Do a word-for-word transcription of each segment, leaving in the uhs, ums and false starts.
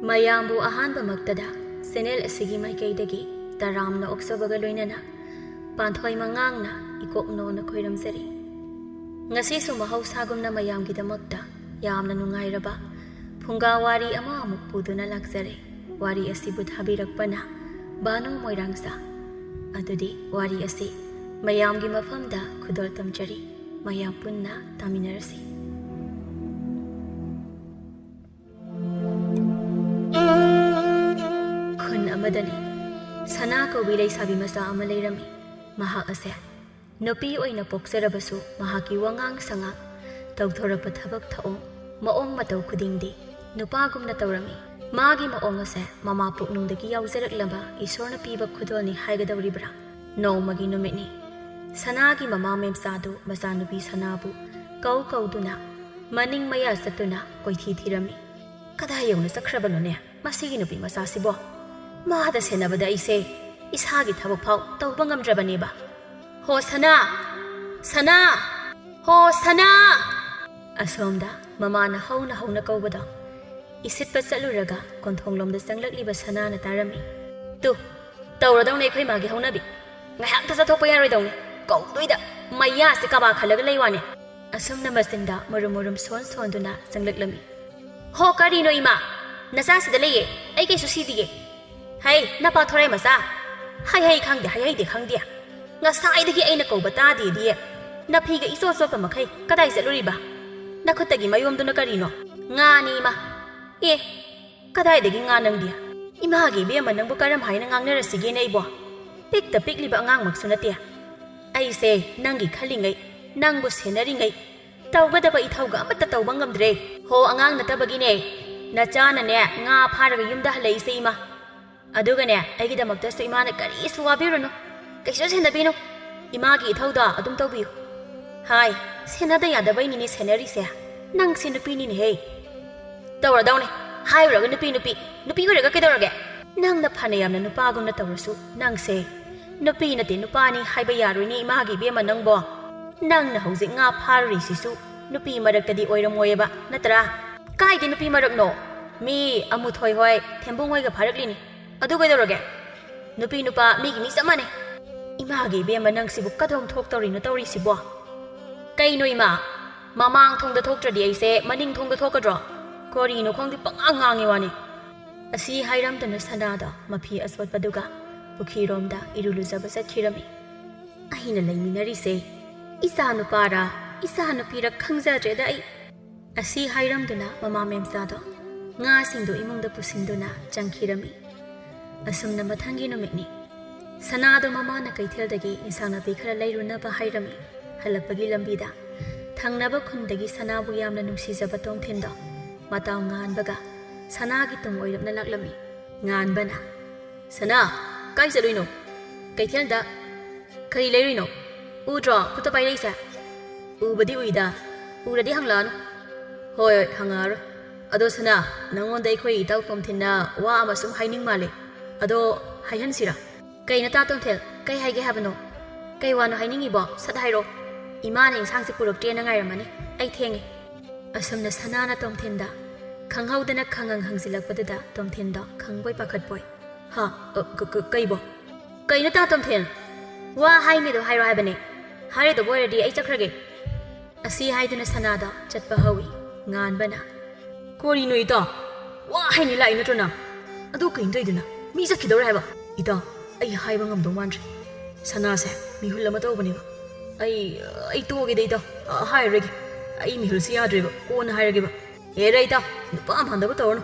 ꯃꯌꯥꯝꯕꯨ ꯑꯍꯥꯟꯕꯃꯛꯇꯗ ꯆꯦꯅꯦꯜ ꯑꯁꯤꯒꯤ ꯃꯥꯏꯀꯩꯗꯒꯤ ꯇꯔꯥꯝꯅ ꯑꯣꯛꯆꯕꯒ ꯂꯣꯏꯅꯅ ꯄꯥꯟꯊꯣꯏ ꯃꯉꯥꯡꯅ ꯏꯀꯣꯛ ꯅꯧꯅ ꯈꯣꯏꯔꯝꯖꯔꯤ꯫ ꯉꯁꯤꯁꯨ ꯃꯍꯧꯁꯥꯒꯨꯝꯅ ꯃꯌꯥꯝꯒꯤꯗꯃꯛꯇ ꯌꯥꯝꯅ ꯅꯨꯡꯉꯥꯏꯔꯕ ꯐꯨꯡꯒꯥ ꯋꯥꯔꯤ ꯑꯃ ꯑꯃꯨꯛ ꯄꯨꯗꯨꯅ ꯂꯥꯛꯆꯔꯦ꯫ ꯋꯥꯔꯤ ꯑꯁꯤꯕꯨ ꯊꯥꯕꯤꯔꯛꯄꯅ ꯕꯥꯅꯨ ꯃꯣꯏꯔꯥꯡꯁꯥ꯫ ꯑꯗꯨꯗꯤ ꯋꯥꯔꯤ ꯑꯁꯤ ꯃꯌꯥꯝꯒꯤ ꯃꯐꯝꯗ ꯈꯨꯗꯣꯜ ꯇꯝꯖꯔꯤ꯫ ꯃꯌꯥꯝ ꯄꯨꯟꯅ ꯇꯥꯃꯤꯟꯅꯔꯁꯤ꯫ ꯈꯨꯟ ꯑꯃꯗꯅꯤ ꯁꯅꯥ ꯀꯧꯕꯤ ꯂꯩꯁꯥꯕꯤ ꯃꯆꯥ ꯑꯃ ꯂꯩꯔꯝꯃꯤ꯫ ꯃꯍꯥꯛ ꯑꯁꯦ ꯅꯨꯄꯤ ꯑꯣꯏꯅ ꯄꯣꯛꯆꯔꯕꯁꯨ ꯃꯍꯥꯛꯀꯤ ꯋꯥꯉꯥꯡ ꯁꯉꯥꯡ, ꯇꯧꯊꯣꯔꯛꯄ ꯊꯕꯛ ꯊꯧꯑꯣꯡ, ꯃꯑꯣꯡ ꯃꯇꯧ ꯈꯨꯗꯤꯡꯗꯤ ꯅꯨꯄꯥꯒꯨꯝꯅ ꯇꯧꯔꯝꯃꯤ꯫ ꯃꯥꯒꯤ ꯃꯑꯣꯡ ꯑꯁꯦ ꯃꯃꯥ ꯄꯨꯛꯅꯨꯡꯗꯒꯤ ꯌꯥꯎꯖꯔꯛꯂꯕ ꯏꯁꯣꯔꯅ ꯄꯤꯕ ꯈꯨꯗꯣꯜꯅꯤ ꯍꯥꯏꯒꯗꯧꯔꯤꯕ꯭ꯔꯥ? ꯅꯣꯡꯃꯒꯤ ꯅꯨꯃꯤꯠꯅꯤ꯫ ꯁꯅꯥꯒꯤ ꯃꯃꯥ ꯃꯦꯝꯆꯥꯗꯨ ꯃꯆꯥꯅꯨꯄꯤ ꯁꯅꯥꯕꯨ ꯀꯧ ꯀꯧꯗꯨꯅ ꯃꯅꯤꯡ ꯃꯌꯥ ꯆꯠꯇꯨꯅ ꯀꯣꯏꯊꯤ ꯊꯤꯔꯝꯃꯤ꯫ "ꯀꯗꯥꯏ ꯌꯧꯅ ꯆꯠꯈ꯭ꯔꯕꯅꯣꯅꯦ ꯃꯁꯤꯒꯤ ꯅꯨꯄꯤ ꯃꯆꯥꯁꯤꯕꯣ? ꯃꯥꯗ ꯁꯦꯟꯅꯕꯗ ꯑꯩꯁꯦ ꯏꯁꯥꯒꯤ ꯊꯕꯛ ꯐꯥꯎ ꯇꯧꯕ ꯉꯝꯗ꯭ꯔꯕꯅꯦꯕ꯫ ꯍꯣ ꯁꯅꯥ! ꯁꯅꯥ! ꯍꯣ ꯁꯅꯥ!" ꯑꯁꯣꯝꯗ ꯃꯃꯥꯅ ꯍꯧꯅ ꯍꯧꯅ ꯀꯧꯕꯗꯣ ꯏꯁꯤꯠꯄ ꯆꯠꯂꯨꯔꯒ ꯀꯣꯟꯊꯣꯡꯂꯣꯝꯗ ꯆꯪꯂꯛꯂꯤꯕ ꯁꯅꯥꯅ ꯇꯥꯔꯝꯃꯤ꯫ "ꯇꯨ, ꯇꯧꯔꯗꯧꯅꯦ ꯑꯩꯈꯣꯏ ꯃꯥꯒꯤ ꯍꯧꯅꯕꯤ꯫ ꯉꯥꯏꯍꯥꯛꯇ ꯆꯠꯊꯣꯛꯄ ꯌꯥꯔꯣꯏꯗꯧꯅꯤ꯫ ꯀꯧꯗꯣꯏꯗ ꯃꯌꯥꯁꯦ ꯀꯕꯥ ꯈꯜꯂꯒ ꯂꯩ ꯋꯥꯅꯦ꯫" ꯑꯁꯨꯝꯅ ꯃꯆꯤꯟꯗ ꯃꯨꯔꯨꯝ ꯃꯨꯔꯨꯝ ꯁꯣꯟ ꯁꯣꯟꯗꯨꯅ ꯆꯪꯂꯛꯂꯝꯃꯤ꯫ "ꯍꯣ, ꯀꯔꯤꯅꯣ ꯏꯃꯥ? ꯅꯆꯥꯁꯤꯗ ꯂꯩꯌꯦ꯫ ꯑꯩ ꯀꯩꯁꯨ ꯁꯤꯗꯤꯌꯦ꯫" "ꯍꯩ, ꯅꯄꯥ ꯊꯣꯔꯥꯏ ꯃꯆꯥ! ꯍꯩ ꯍꯩ ꯈꯪꯗꯦ, ꯍꯩ ꯍꯩꯗꯦ ꯈꯪꯗꯦ꯫ ꯉꯁꯥꯏꯗꯒꯤ ꯑꯩꯅ ꯀꯧꯕ ꯇꯥꯗꯦꯗꯤ꯫ ꯅꯐꯤꯒ ꯏꯆꯣꯠ ꯆꯣꯠꯄ ꯃꯈꯩ ꯀꯗꯥꯏ ꯆꯠꯂꯨꯔꯤꯕ? ꯅꯈꯨꯠꯇꯒꯤ ꯃꯌꯣꯝꯗꯨꯅ ꯀꯔꯤꯅꯣ?" "ꯉꯥꯅꯤ ꯏꯃꯥ꯫" "ꯑꯦ, ꯀꯗꯥꯏꯗꯒꯤ ꯉꯥ ꯅꯪꯗꯤ? ꯏꯃꯥꯒꯤ ꯏꯕꯦꯝꯃ ꯅꯪꯕꯨ ꯀꯔꯝ ꯍꯥꯏꯅ ꯉꯥꯡꯅꯔꯁꯤꯒꯦꯅꯦ ꯑꯩꯕꯣ? ꯄꯤꯛꯇ ꯄꯤꯛꯂꯤꯕ ꯑꯉꯥꯡꯃꯛꯁꯨ ꯅꯠꯇꯦ꯫ ꯑꯩꯁꯦ ꯅꯪꯒꯤ ꯈꯜꯂꯤꯉꯩ, ꯅꯪꯕꯨ ꯁꯦꯟꯅꯔꯤꯉꯩ ꯇꯧꯒꯗꯕ ꯏꯊꯧꯒ ꯑꯃꯠꯇ ꯇꯧꯕ ꯉꯝꯗ꯭ꯔꯦ꯫ ꯍꯣ, ꯑꯉꯥꯡ ꯅꯠꯇꯕꯒꯤꯅꯦ꯫ ꯅꯆꯥꯅꯅꯦ ꯉꯥ ꯐꯥꯔꯒ ꯌꯨꯝꯗ ꯍꯜꯂꯛꯏꯁꯦ ꯏꯃꯥ꯫ ꯑꯗꯨꯒꯅꯦ, ꯑꯩꯒꯤꯗꯃꯛꯇꯁꯨ ꯏꯃꯥꯅ ꯀꯔꯤꯁꯨ ꯋꯥꯕꯤꯔꯨꯅꯨ, ꯀꯩꯁꯨ ꯁꯦꯟꯅꯕꯤꯅꯨ꯫ ꯏꯃꯥꯒꯤ ꯏꯊꯧꯗꯣ ꯑꯗꯨꯝ ꯇꯧꯕꯤꯌꯨ꯫" "ꯍꯥꯏ, ꯁꯦꯟꯅꯗ ꯌꯥꯗꯕꯩꯅꯤꯅꯦ ꯁꯦꯟꯅꯔꯤꯁꯦ꯫ ꯅꯪꯁꯦ ꯅꯨꯄꯤꯅꯤꯅꯦꯍꯦ꯫" "ꯇꯧꯔꯗꯧꯅꯦ꯫ ꯍꯥꯏꯔꯨꯔꯒ ꯅꯨꯄꯤ, ꯅꯨꯄꯤ, ꯅꯨꯄꯤ ꯑꯣꯏꯔꯒ ꯀꯩꯗꯧꯔꯒꯦ? ꯅꯪꯅ ꯐꯅ ꯌꯥꯝꯅ ꯅꯨꯄꯥꯒꯨꯝꯅ ꯇꯧꯔꯁꯨ ꯅꯪꯁꯦ ꯅꯨꯄꯤ ꯅꯠꯇꯦ, ꯅꯨꯄꯥꯅꯤ ꯍꯥꯏꯕ ꯌꯥꯔꯣꯏꯅꯦ ꯏꯃꯥꯒꯤ ꯏꯕꯦꯝꯃ ꯅꯪꯕꯣ꯫ ꯅꯪꯅ ꯍꯧꯖꯤꯛ ꯉꯥ ꯐꯥꯔꯨꯔꯤꯁꯤꯁꯨ ꯅꯨꯄꯤ ꯃꯔꯛꯇꯗꯤ ꯑꯣꯏꯔꯝꯃꯣꯏꯌꯦꯕ, ꯅꯠꯇ꯭ꯔꯥ?" "ꯀꯥꯏꯗ ꯅꯨꯄꯤ ꯃꯔꯛꯅꯣ? ꯃꯤ ꯑꯃꯨꯊꯣꯏ ꯍꯣꯏ, ꯊꯦꯝꯕꯨꯡ ꯍꯣꯏꯒ ꯐꯥꯔꯛꯂꯤꯅꯤ꯫ ꯑꯗꯨ ꯀꯩꯗꯧꯔꯒꯦ? ꯅꯨꯄꯤ ꯅꯨꯄꯥ ꯃꯤꯒꯤ ꯃꯤ ꯆꯞ ꯃꯥꯟꯅꯩ꯫ ꯏꯃꯥꯒꯤ ꯏꯕꯦꯝꯃ, ꯅꯪꯁꯤꯕꯨ ꯀꯗꯣꯝ ꯊꯣꯛꯇꯧꯔꯤꯅꯣ ꯇꯧꯔꯤꯁꯤꯕꯣ? ꯀꯩꯅꯣ ꯏꯃꯥ? ꯃꯃꯥꯡ ꯊꯣꯡꯗ ꯊꯣꯛꯇ꯭ꯔꯗꯤ ꯑꯩꯁꯦ ꯃꯅꯤꯡ ꯊꯣꯡꯗ ꯊꯣꯛꯀꯗ꯭ꯔꯣ? ꯀꯣꯔꯤꯅꯣ ꯈꯪꯗꯦ, ꯄꯉꯥꯡ ꯉꯥꯡꯉꯤ ꯋꯥꯅꯤ꯫ ꯑꯁꯤ ꯍꯥꯏꯔꯝꯗꯨꯅ ꯁꯅꯥꯗꯣ ꯃꯐꯤ ꯑꯆꯣꯠꯄꯗꯨꯒ ꯄꯨꯈ꯭ꯔꯤꯔꯣꯝꯗ ꯏꯔꯨ ꯂꯨꯖꯕ ꯆꯠꯈꯤꯔꯝꯃꯤ꯫ ꯑꯩꯅ ꯂꯩꯃꯤꯟꯅꯔꯤꯁꯦ ꯏꯆꯥ ꯅꯨꯄꯥꯔ ꯏꯆꯥ ꯅꯨꯄꯤꯔ ꯈꯪꯖꯗ꯭ꯔꯦꯗ ꯑꯩ꯫ ꯑꯁꯤ ꯍꯥꯏꯔꯝꯗꯨꯅ ꯃꯃꯥ ꯃꯦꯝꯆꯥꯗꯣ ꯉꯥꯁꯤꯡꯗꯣ ꯏꯃꯨꯡꯗ ꯄꯨꯁꯤꯟꯗꯨꯅ ꯆꯪꯈꯤꯔꯝꯃꯤ꯫ ꯑꯁꯨꯝꯅ ꯃꯊꯪꯒꯤ ꯅꯨꯃꯤꯠꯅꯤ꯫ ꯁꯅꯥꯗꯣ ꯃꯃꯥꯅ ꯀꯩꯊꯦꯜꯗꯒꯤ ꯏꯟꯁꯥꯡ ꯅꯥꯄꯤ ꯈꯔ ꯂꯩꯔꯨꯅꯕ ꯍꯥꯏꯔꯝꯃꯤ꯫ ꯍꯜꯂꯛꯄꯒꯤ ꯂꯝꯕꯤꯗ ꯊꯪꯅꯕ ꯈꯨꯟꯗꯒꯤ ꯁꯅꯥꯕꯨ ꯌꯥꯝꯅ ꯅꯨꯡꯁꯤꯖꯕ ꯇꯣꯝꯊꯤꯟꯗꯣ ꯃꯇꯥꯎ ꯉꯥꯟꯕꯒ ꯁꯅꯥꯒꯤ ꯇꯨꯡ ꯑꯣꯏꯔꯞꯅ ꯂꯥꯛꯂꯝꯃꯤ꯫ ꯉꯥꯟꯕꯅ, "ꯁꯅꯥ, ꯀꯥꯏ ꯆꯠꯂꯨꯏꯅꯣ?" "ꯀꯩꯊꯦꯜꯗ꯫ ꯀꯔꯤ ꯂꯩꯔꯨꯏꯅꯣ? ꯎꯗ꯭ꯔꯣ ꯈꯨꯠꯇ ꯄꯥꯏꯔꯛꯏꯁꯦ?" "ꯎꯕꯗꯤ ꯎꯏꯗ, ꯎꯔꯗꯤ ꯍꯪꯂꯛꯑꯅꯨ꯫" "ꯍꯣꯏ, ꯍꯣꯏ, ꯍꯪꯉꯛꯑꯔꯣꯏ꯫ ꯑꯗꯣ ꯁꯅꯥ, ꯅꯪꯉꯣꯟꯗ ꯑꯩꯈꯣꯏ ꯏꯇꯥꯎ ꯇꯣꯝꯊꯤꯟꯅ ꯋꯥ ꯑꯃ ꯁꯨꯝ ꯍꯥꯏꯅꯤꯡ ꯃꯥꯜꯂꯦ꯫ ꯑꯗꯣ ꯍꯥꯏꯍꯟꯁꯤꯔꯥ?" "ꯀꯩꯅꯣ ꯇꯥ ꯇꯣꯝꯊꯤꯟ, ꯀꯩ ꯍꯥꯏꯒꯦ ꯍꯥꯏꯕꯅꯣ? ꯀꯩ ꯋꯥꯅꯣ ꯍꯥꯏꯅꯤꯡꯉꯤꯕꯣ? ꯁꯠ ꯍꯥꯏꯔꯣ꯫ ꯏꯃꯥꯅ ꯏꯟꯁꯥꯡꯁꯦ ꯄꯨꯔꯛꯇ꯭ꯔꯦꯅ ꯉꯥꯏꯔꯝꯃꯅꯤ꯫ ꯑꯩ ꯊꯦꯡꯉꯦ꯫" ꯑꯁꯨꯝꯅ ꯁꯅꯥꯅ ꯇꯣꯝꯊꯤꯟꯗ ꯈꯪꯍꯧꯗꯅ ꯈꯪꯉꯪ ꯍꯪꯖꯤꯜꯂꯛꯄꯗꯨꯗ ꯇꯣꯝꯊꯤꯟꯗꯣ ꯈꯪꯕꯣꯏ ꯄꯥꯈꯠꯄꯣꯏ, "ꯍꯥ? ꯑ, ꯀ-, ꯀ-, ꯀꯩꯕꯣ? ꯀꯩꯅꯣ ꯇꯥ ꯇꯣꯝꯊꯤꯟ? ꯋꯥ ꯍꯥꯏꯅꯤꯗꯣ ꯍꯥꯏꯔꯣ ꯍꯥꯏꯕꯅꯦ꯫ ꯍꯥꯏꯔꯣꯏꯗꯕ ꯑꯣꯏꯔꯗꯤ ꯑꯩ ꯆꯠꯈ꯭ꯔꯒꯦ꯫" ꯑꯁꯤ ꯍꯥꯏꯗꯨꯅ ꯁꯅꯥꯗꯣ ꯆꯠꯄ ꯍꯧꯏ꯫ ꯉꯥꯟꯕꯅ, "ꯀꯣꯔꯤꯅꯣ ꯏꯇꯥ? ꯋꯥ ꯍꯥꯏꯅꯤ ꯂꯥꯛꯏ ꯅꯠꯇ꯭ꯔꯣ ꯅꯪ? ꯑꯗꯨ ꯀꯩꯅꯣ ꯇꯧꯏꯗꯨꯅ? ꯃꯤ ꯆꯠꯈꯤꯗꯧꯔꯦ ꯍꯥꯏꯕ?" "ꯏꯇꯥ, ꯑꯩ ꯍꯥꯏꯕ ꯉꯝꯗꯧ ꯃꯥꯟꯗ꯭ꯔꯦ꯫ ꯁꯅꯥꯁꯦ ꯃꯤꯍꯨꯜ ꯑꯃ ꯇꯧꯕꯅꯦꯕ꯫ ꯑꯩ, ꯑꯩ ꯇꯣꯛꯑꯒꯦꯗ ꯏꯇꯥ꯫ ꯑ, ꯍꯥꯏꯔꯔꯣꯏꯒꯦ꯫ ꯑꯩ ꯃꯤꯍꯨꯜꯁꯤ ꯌꯥꯗ꯭ꯔꯦꯕ꯫ ꯀꯣꯟꯅ ꯍꯥꯏꯔꯒꯦꯕ꯫ ꯍꯦꯔꯥ ꯏꯇꯥꯎ, ꯅꯨꯄꯥ ꯃꯥꯟꯗꯕ ꯇꯧꯔꯅꯨ꯫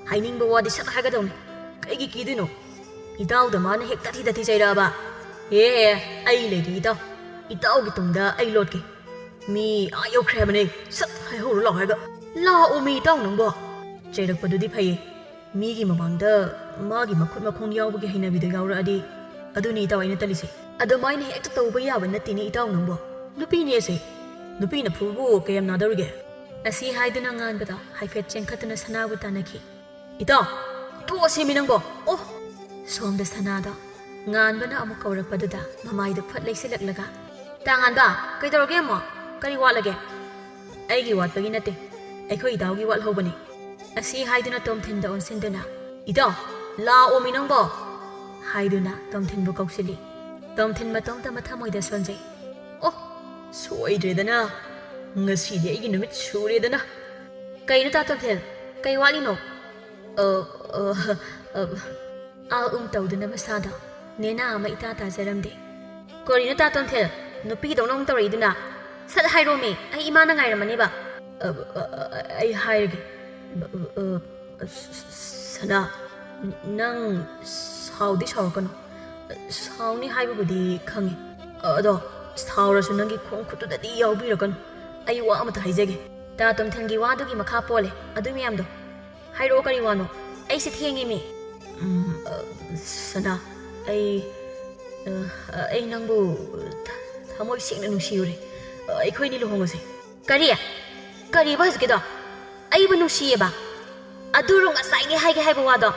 ꯍꯥꯏꯅꯤꯡꯕ ꯋꯥꯗꯤ ꯁꯠ ꯍꯥꯏꯒꯗꯧꯅꯤ꯫ ꯀꯩꯒꯤ ꯀꯤꯗꯣꯏꯅꯣ? ꯏꯇꯥꯎꯗ ꯃꯥꯅ ꯍꯦꯛ ꯇꯥꯊꯤ ꯇꯥꯊꯤ ꯆꯩꯔꯛꯑꯕ? ꯍꯦ, ꯑꯩ ꯂꯩꯔꯤ ꯏꯇꯥꯎ꯫ ꯏꯇꯥꯎꯒꯤ ꯇꯨꯡꯗ ꯑꯩ ꯂꯣꯠꯀꯦ꯫ ꯃꯤ ꯑꯥ ꯌꯧꯈ꯭ꯔꯦ ꯍꯥꯏꯕꯅꯦ꯫ ꯁꯠ ꯍꯥꯏꯍꯧꯔꯣ ꯂꯥꯎ ꯍꯥꯏꯔꯒ꯫ ꯂꯥꯛꯑꯣ ꯃꯤ ꯏꯇꯥꯎ ꯅꯪꯕꯣ꯫ ꯆꯩꯔꯛꯄꯗꯨꯗꯤ ꯐꯩꯌꯦ꯫ ꯃꯤꯒꯤ ꯃꯃꯥꯡꯗ ꯃꯥꯒꯤ ꯃꯈꯨꯠ ꯃꯈꯣꯡ ꯌꯥꯎꯕꯒꯤ ꯍꯩꯅꯕꯤꯗꯣ ꯌꯥꯎꯔꯛꯑꯗꯤ, ꯑꯗꯨꯅꯤ ꯏꯇꯥꯎ ꯑꯩꯅ ꯇꯜꯂꯤꯁꯦ꯫ ꯑꯗꯨꯃꯥꯏꯅ ꯍꯦꯛꯇ ꯇꯧꯕ ꯌꯥꯕ ꯅꯠꯇꯦꯅꯦ ꯏꯇꯥꯎ ꯅꯪꯕꯣ꯫ ꯅꯨꯄꯤꯅꯦ ꯑꯁꯦ꯫ ꯅꯨꯄꯤꯅ ꯐꯨꯕꯕꯨ ꯀꯌꯥꯝ ꯅꯥꯗꯧꯔꯤꯒꯦ?" ꯑꯁꯤ ꯍꯥꯏꯗꯨꯅ ꯉꯥꯟꯕꯗꯣ ꯍꯥꯏꯐꯦꯠ ꯆꯦꯟꯈꯠꯇꯨꯅ ꯁꯅꯥꯕꯨ ꯇꯥꯟꯅꯈꯤ꯫ "ꯏꯇꯥꯎ, ꯇꯣꯛꯑꯁꯤꯃꯤ ꯅꯪꯕꯣ꯫ ꯑꯣ!" ꯁꯣꯝꯗ ꯁꯅꯥꯗꯣ ꯉꯥꯟꯕꯅ ꯑꯃꯨꯛ ꯀꯧꯔꯛꯄꯗꯨꯗ ꯃꯃꯥꯏꯗꯨ ꯐꯠ ꯂꯩꯁꯤꯜꯂꯛꯂꯒ, "ꯇꯥ ꯉꯥꯟꯕ, ꯀꯩꯗꯧꯔꯒꯦ ꯑꯃꯨꯛ? ꯀꯔꯤ ꯋꯥꯠꯂꯒꯦ?" "ꯑꯩꯒꯤ ꯋꯥꯠꯄꯒꯤ ꯅꯠꯇꯦ, ꯑꯩꯈꯣꯏ ꯏꯇꯥꯎꯒꯤ ꯋꯥꯠꯍꯧꯕꯅꯦ꯫" ꯑꯁꯤ ꯍꯥꯏꯗꯨꯅ ꯇꯣꯝꯊꯤꯟꯗ ꯑꯣꯟꯁꯤꯟꯗꯨꯅ, "ꯏꯇꯥꯎ, ꯂꯥꯛꯑꯣꯃꯤ ꯅꯪꯕꯣ" ꯍꯥꯏꯗꯨꯅ ꯇꯣꯝꯊꯤꯟꯕꯨ ꯀꯧꯁꯤꯜꯂꯤ꯫ ꯇꯣꯝꯊꯤꯟ ꯃꯇꯣꯝꯇ ꯃꯊꯃꯣꯏꯗ ꯁꯣꯟꯖꯩ꯫ "ꯑꯣ, ꯁꯣꯏꯗ꯭ꯔꯦꯗꯅ, ꯉꯁꯤꯗꯤ ꯑꯩꯒꯤ ꯅꯨꯃꯤꯠ ꯁꯨꯔꯦꯗꯅ꯫ ꯀꯩꯅꯣ ꯇꯥ ꯇꯣꯝꯊꯤꯟ, ꯀꯩ ꯋꯥꯠꯂꯤꯅꯣ?" ꯑ, ꯑ, ꯑ, ꯑꯥ ꯎꯝ ꯇꯧꯗꯨꯅ ꯃꯁꯥꯗ ꯅꯦꯅꯥ ꯑꯃ ꯏꯇꯥ ꯇꯥꯖꯔꯝꯗꯦ꯫ "ꯀꯔꯤꯅꯣ ꯇꯥ ꯇꯣꯝꯊꯤꯟ, ꯅꯨꯄꯤꯗꯧꯅ ꯑꯃꯨꯛ ꯇꯧꯔꯛꯏꯗꯨꯅ? ꯁꯠ ꯍꯥꯏꯔꯣꯃꯤ, ꯑꯩ ꯏꯃꯥꯅ ꯉꯥꯏꯔꯝꯃꯅꯦꯕ꯫" "ꯑ, ꯑ, ꯑ, ꯑꯩ ꯍꯥꯏꯔꯒꯦ꯫ ꯑ, ꯑ, ꯑ, ꯁ-, ꯁ-, ꯁꯅꯥ, ꯅꯪ ꯁꯥꯎꯗꯤ ꯁꯥꯎꯔꯛꯀꯅꯨ꯫ ꯁꯥꯎꯅꯤ ꯍꯥꯏꯕꯕꯨꯗꯤ ꯈꯪꯉꯤ꯫ ꯑꯗꯣ ꯁꯥꯎꯔꯁꯨ ꯅꯪꯒꯤ ꯈꯣꯡ ꯈꯨꯠꯇꯨꯗꯗꯤ ꯌꯥꯎꯕꯤꯔꯛꯀꯅꯨ꯫ ꯑꯩ ꯋꯥ ꯑꯃꯇ ꯍꯥꯏꯖꯒꯦ꯫" "ꯇꯥ ꯇꯣꯝꯊꯤꯟꯒꯤ ꯋꯥꯗꯨꯒꯤ ꯃꯈꯥ ꯄꯣꯜꯂꯦ ꯑꯗꯨ ꯃꯌꯥꯝꯗꯣ꯫ ꯍꯥꯏꯔꯛꯑꯣ, ꯀꯔꯤ ꯋꯥꯅꯣ? ꯑꯩꯁꯦ ꯊꯦꯡꯉꯦꯃꯤ꯫" "ꯎꯝ, ꯑ, ꯁꯅꯥ, ꯑꯩ, ꯑ, ꯑꯩ ꯅꯪꯕꯨ ꯊ-, ꯊꯃꯣꯏ ꯁꯦꯡꯅ ꯅꯨꯡꯁꯤꯔꯨꯔꯦ꯫ ꯑ, ꯑꯩꯈꯣꯏꯅꯤ ꯂꯨꯍꯣꯡꯉꯁꯦ꯫" "ꯀꯔꯤ? ꯀꯔꯤꯕ ꯍꯧꯖꯤꯛꯀꯤꯗꯣ? ꯑꯩꯕꯨ ꯅꯨꯡꯁꯤꯌꯦꯕ? ꯑꯗꯨꯔꯣ ꯉꯁꯥꯏꯒꯤ ꯍꯥꯏꯒꯦ ꯍꯥꯏꯕ ꯋꯥꯗꯣ?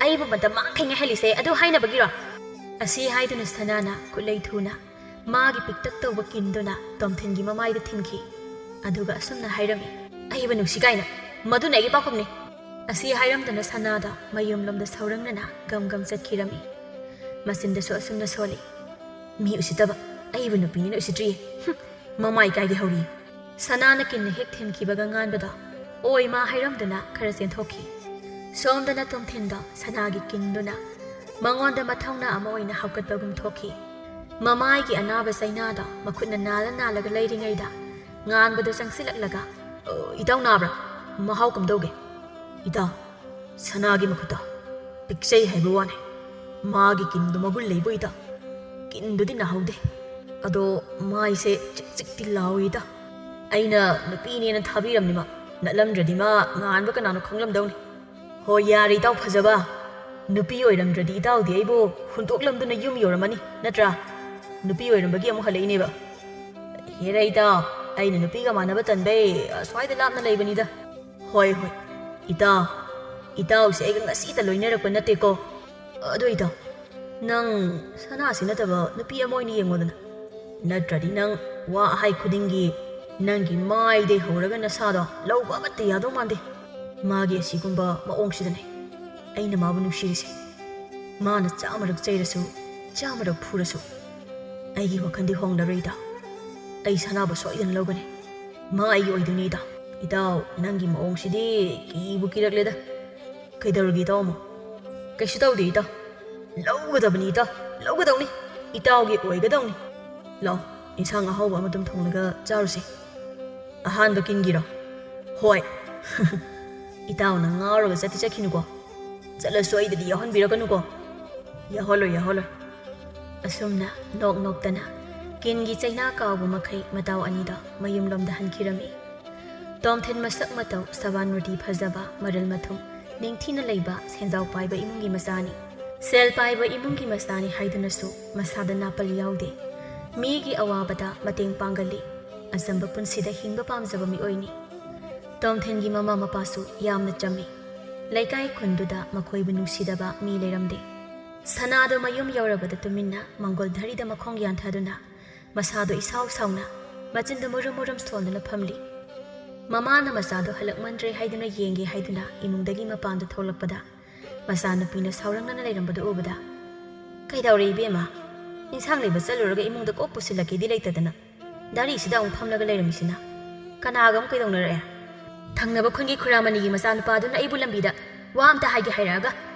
ꯑꯩꯕꯨ ꯃꯇꯝ ꯃꯥꯡꯈꯩ ꯉꯥꯏꯍꯜꯂꯤꯁꯦ ꯑꯗꯨ ꯍꯥꯏꯅꯕꯒꯤꯔꯣ?" ꯑꯁꯤ ꯍꯥꯏꯗꯨꯅ ꯁꯅꯥꯅ ꯈꯨꯠꯂꯩ ꯊꯨꯅ ꯃꯥꯒꯤ ꯄꯤꯛꯇꯛ ꯇꯧꯕ ꯀꯤꯟꯗꯨꯅ ꯇꯣꯝꯊꯤꯟꯒꯤ ꯃꯃꯥꯏꯗ ꯊꯤꯟꯈꯤ꯫ ꯑꯗꯨꯒ ꯑꯁꯨꯝꯅ ꯍꯥꯏꯔꯝꯃꯤ, "ꯑꯩꯕꯨ ꯅꯨꯡꯁꯤ ꯀꯥꯏꯅ? ꯃꯗꯨꯅ ꯑꯩꯒꯤ ꯄꯥꯈꯨꯝꯅꯤ!" ꯑꯁꯤ ꯍꯥꯏꯔꯝꯗꯅ ꯁꯅꯥꯗ ꯃꯌꯨꯝꯂꯣꯝꯗ ꯁꯧꯔꯪꯅꯅ ꯒꯝ ꯒꯝ ꯆꯠꯈꯤꯔꯝꯃꯤ꯫ ꯃꯆꯤꯟꯗꯁꯨ ꯑꯁꯨꯝꯅ ꯁꯣꯜꯂꯤ, "ꯃꯤ ꯎꯁꯤꯠꯇꯕ, ꯑꯩꯕꯨ ꯅꯨꯄꯤꯅꯤꯅ ꯎꯁꯤꯠꯇ꯭ꯔꯤꯌꯦ꯫ ꯍꯨꯝ, ꯃꯃꯥꯏ ꯀꯥꯏꯗꯤ ꯍꯧꯔꯤ!" ꯁꯅꯥꯅ ꯀꯤꯟꯅ ꯍꯦꯛ ꯊꯤꯟꯈꯤꯕꯒ ꯉꯥꯟꯕꯗꯣ, "ꯑꯣꯏ ꯃꯥ" ꯍꯥꯏꯔꯝꯗꯨꯅ ꯈꯔ ꯆꯦꯟꯊꯣꯛꯈꯤ꯫ ꯁꯣꯝꯗꯅ ꯇꯣꯝꯊꯤꯟꯗꯣ ꯁꯅꯥꯒꯤ ꯀꯤꯟꯗꯨꯅ ꯃꯉꯣꯟꯗ ꯃꯊꯧꯅꯥ ꯑꯃ ꯑꯣꯏꯅ ꯍꯥꯞꯀꯠꯄꯒꯨꯝ ꯊꯣꯛꯈꯤ꯫ ꯃꯃꯥꯏꯒꯤ ꯑꯅꯥꯕ ꯆꯩꯅꯥꯗꯣ ꯃꯈꯨꯠꯅ ꯅꯥꯜꯂ ꯅꯥꯜꯂꯒ ꯂꯩꯔꯤꯉꯩꯗ ꯉꯥꯟꯕꯗꯣ ꯆꯪꯁꯤꯜꯂꯛꯂꯒ, "ꯑ, ꯏꯇꯥꯎ ꯅꯥꯕ꯭ꯔꯥ? ꯃꯍꯥꯎ ꯀꯝꯗꯧꯒꯦ?" "ꯏꯇꯥꯎ, ꯁꯅꯥꯒꯤ ꯃꯈꯨꯠꯇꯣ ꯄꯤꯛꯆꯩ ꯍꯥꯏꯕ ꯋꯥꯅꯤ, ꯃꯥꯒꯤ ꯀꯤꯟꯗꯣ ꯃꯒꯨꯟ ꯂꯩꯕ ꯏꯇꯥꯎ꯫ ꯀꯤꯟꯗꯨꯗꯤ ꯅꯥꯍꯧꯗꯦ, ꯑꯗꯣ ꯃꯥꯏꯁꯦ ꯆꯤꯛ ꯆꯤꯛꯇꯤ ꯂꯥꯎꯏꯗ꯫ ꯑꯩꯅ ꯅꯨꯄꯤꯅꯦꯅ ꯊꯥꯕꯤꯔꯝꯅꯤ ꯃꯥ, ꯅꯠꯂꯝꯗ꯭ꯔꯗꯤ ꯃꯥ ꯉꯥꯟꯕ ꯀꯅꯥꯅꯣ ꯈꯪꯂꯝꯗꯧꯅꯤ꯫ ꯍꯣꯏ, ꯌꯥꯔꯦ ꯏꯇꯥꯎ ꯐꯖꯕ, ꯅꯨꯄꯤ ꯑꯣꯏꯔꯝꯗ꯭ꯔꯗꯤ ꯏꯇꯥꯎꯗꯤ ꯑꯩꯕꯨ ꯍꯨꯟꯗꯣꯛꯂꯝꯗꯨꯅ ꯌꯨꯝ ꯌꯧꯔꯝꯃꯅꯤ ꯅꯠꯇ꯭ꯔꯥ? ꯅꯨꯄꯤ ꯑꯣꯏꯔꯝꯕꯒꯤ ꯑꯃꯨꯛ ꯍꯜꯂꯛꯏꯅꯦꯕ꯫ ꯍꯦꯔꯥ ꯏꯇꯥꯎ, ꯑꯩꯅ ꯅꯨꯄꯤꯒ ꯃꯥꯟꯅꯕ ꯇꯟꯕꯩ ꯑꯁ꯭ꯋꯥꯏꯗ ꯂꯥꯞꯅ ꯂꯩꯕꯅꯤꯗ꯫ ꯍꯣꯏ, ꯍꯣꯏ, ꯏꯇꯥꯎ, ꯏꯇꯥꯎꯁꯦ ꯑꯩꯒ ꯉꯁꯤꯇ ꯂꯣꯏꯅꯔꯛꯄ ꯅꯠꯇꯦꯀꯣ꯫ ꯑꯗꯣ ꯏꯇꯥꯎ, ꯅꯪ ꯁꯅꯥꯁꯤ ꯅꯠꯇꯕ ꯅꯨꯄꯤ ꯑꯃ ꯑꯣꯏꯅ ꯌꯦꯡꯉꯣꯗꯅ꯫ ꯅꯠꯇ꯭ꯔꯗꯤ ꯅꯪ ꯋꯥ ꯍꯥꯏ ꯈꯨꯗꯤꯡꯒꯤ ꯅꯪꯒꯤ ꯃꯥꯏꯗꯩ ꯍꯧꯔꯒ ꯅꯁꯥꯗꯣ ꯂꯧꯕ ꯑꯃꯠꯇ ꯌꯥꯗꯧ ꯃꯥꯟꯗꯦ꯫ ꯃꯥꯒꯤ ꯑꯁꯤꯒꯨꯝꯕ ꯃꯑꯣꯡꯁꯤꯗꯅꯦ ꯑꯩꯅ ꯃꯥꯕꯨ ꯅꯨꯡꯁꯤꯔꯤꯁꯦ꯫ ꯃꯥꯅ ꯆꯥꯝꯃꯔꯛ ꯆꯩꯔꯁꯨ, ꯆꯥꯝꯃꯔꯛ ꯐꯨꯔꯁꯨ, ꯑꯩꯒꯤ ꯋꯥꯈꯜꯗꯤ ꯍꯣꯡꯂꯔꯣꯏ ꯏꯇꯥꯎ꯫ ꯑꯩ ꯁꯅꯥꯕꯨ ꯁꯣꯏꯗꯅ ꯂꯧꯒꯅꯤ꯫ ꯃꯥ ꯑꯩꯒꯤ ꯑꯣꯏꯗꯣꯏꯅꯤ ꯏꯇꯥꯎ꯫ ꯏꯇꯥꯎ, ꯅꯪꯒꯤ ꯃꯑꯣꯡꯁꯤꯗꯤ ꯀꯤꯕꯨ ꯀꯤꯔꯛꯂꯦꯗ꯫ ꯀꯩꯗꯧꯔꯒꯦ ꯏꯇꯥꯎ ꯑꯃꯨꯛ? ꯀꯩꯁꯨ ꯇꯧꯗꯦ ꯏꯇꯥꯎ꯫ ꯂꯧꯒꯗꯕꯅꯤ ꯏꯇꯥꯎ, ꯂꯧꯒꯗꯧꯅꯤ꯫ ꯏꯇꯥꯎꯒꯤ ꯑꯣꯏꯒꯗꯧꯅꯤ꯫ ꯂꯥꯎ, ꯏꯟꯁꯥꯡ ꯑꯍꯥꯎꯕ ꯑꯃꯇꯪ ꯊꯣꯡꯂꯒ ꯆꯥꯔꯨꯁꯦ꯫ ꯑꯍꯥꯟꯕ ꯀꯤꯟꯒꯤꯔꯣ? ꯍꯣꯏ꯫ ꯏꯇꯥꯎꯅ ꯉꯥꯎꯔꯒ ꯆꯠꯇꯤ ꯆꯠꯈꯤꯅꯨꯀꯣ꯫ ꯆꯠꯂꯁꯨ ꯑꯩꯗꯗꯤ ꯌꯥꯎꯍꯟꯕꯤꯔꯛꯀꯅꯨꯀꯣ꯫ ꯌꯥꯎꯍꯜꯂꯣꯏ, ꯌꯥꯎꯍꯜꯂꯣꯏ꯫ ꯑꯁꯨꯝꯅ ꯅꯣꯛ ꯅꯣꯛꯇꯅ ꯀꯤꯟꯒꯤ ꯆꯩꯅꯥ ꯀꯥꯎꯕ ꯃꯈꯩ ꯃꯇꯥꯎ ꯑꯅꯤꯗꯣ ꯃꯌꯨꯝꯂꯣꯝꯗ ꯍꯟꯈꯤꯔꯝꯃꯤ꯫ ꯇꯣꯝꯊꯤꯟ ꯃꯁꯛ ꯃꯇꯧ, ꯁꯕꯥꯟ ꯃꯨꯔꯇꯤ ꯐꯖꯕ, ꯃꯔꯜ ꯃꯊꯨꯝ, ꯅꯤꯡꯊꯤꯅ ꯂꯩꯕ, ꯁꯦꯟꯖꯥꯎ ꯄꯥꯏꯕ ꯏꯃꯨꯡꯒꯤ ꯃꯆꯥꯅꯤ꯫ ꯁꯦꯜ ꯄꯥꯏꯕ ꯏꯃꯨꯡꯒꯤ ꯃꯆꯥꯅꯤ ꯍꯥꯏꯗꯨꯅꯁꯨ ꯃꯁꯥꯗ ꯅꯥꯄꯜ ꯌꯥꯎꯗꯦ꯫ ꯃꯤꯒꯤ ꯑꯋꯥꯕꯗ ꯃꯇꯦꯡ ꯄꯥꯡꯒꯜꯂꯤ꯫ ꯑꯆꯝꯕ ꯄꯨꯟꯁꯤꯗ ꯍꯤꯡꯕ ꯄꯥꯝꯖꯕ ꯃꯤꯑꯣꯏꯅꯤ꯫ ꯇꯣꯝꯊꯤꯟꯒꯤ ꯃꯃꯥ ꯃꯄꯥꯁꯨ ꯌꯥꯝꯅ ꯆꯝꯃꯤ꯫ ꯂꯩꯀꯥꯏ ꯈꯨꯟꯗꯨꯗ ꯃꯈꯣꯏꯕꯨ ꯅꯨꯡꯁꯤꯗꯕ ꯃꯤ ꯂꯩꯔꯝꯗꯦ꯫ ꯁꯅꯥꯗꯣ ꯃꯌꯨꯝ ꯌꯧꯔꯕꯗ ꯇꯨꯃꯤꯟꯅ ꯃꯥꯡꯒꯣꯜ ꯙꯔꯤꯗ ꯃꯈꯣꯡ ꯌꯥꯟꯊꯗꯨꯅ ꯃꯁꯥꯗꯣ ꯏꯁꯥꯎ ꯁꯥꯎꯅ, ꯃꯆꯤꯟꯗꯣ ꯃꯨꯔꯨꯝ ꯃꯨꯔꯨꯝ ꯁꯣꯟꯗꯨꯅ ꯐꯝꯂꯤ꯫ ꯃꯃꯥꯅ ꯃꯆꯥꯗꯣ ꯍꯜꯂꯛꯃꯟꯗ꯭ꯔꯦ ꯍꯥꯏꯗꯨꯅ ꯌꯦꯡꯒꯦ ꯍꯥꯏꯗꯨꯅ ꯏꯃꯨꯡꯗꯒꯤ ꯃꯄꯥꯟꯗ ꯊꯣꯛꯂꯛꯄꯗ, ꯃꯆꯥꯅꯨꯄꯤꯅ ꯁꯥꯎꯔꯪꯅꯅ ꯂꯩꯔꯝꯕꯗꯨ ꯎꯕꯗ, "ꯀꯩꯗꯧꯔꯦ ꯏꯕꯦꯝꯃ? ꯏꯟꯁꯥꯡ ꯂꯩꯕ ꯆꯠꯂꯨꯔꯒ ꯏꯃꯨꯡꯗ ꯀꯣꯛ ꯄꯨꯁꯤꯜꯂꯛꯀꯦꯗꯤ ꯂꯩꯇꯗꯅ, ꯗꯥꯔꯤꯁꯤꯗ ꯑꯃꯨꯛ ꯐꯝꯂꯒ ꯂꯩꯔꯝꯃꯤꯁꯤꯅ? ꯀꯅꯥꯒ ꯑꯃꯨꯛ ꯀꯩꯗꯧꯅꯔꯛꯑꯦ?" "ꯊꯪꯅꯕ ꯈꯨꯟꯒꯤ ꯈꯨꯔꯥꯃꯅꯤꯒꯤ ꯃꯆꯥꯅꯨꯄꯥꯗꯨꯅ ꯑꯩꯕꯨ ꯂꯝꯕꯤꯗ ꯋꯥ ꯑꯝꯇ ꯍꯥꯏꯒꯦ ꯍꯥꯏꯔꯛꯑꯒ,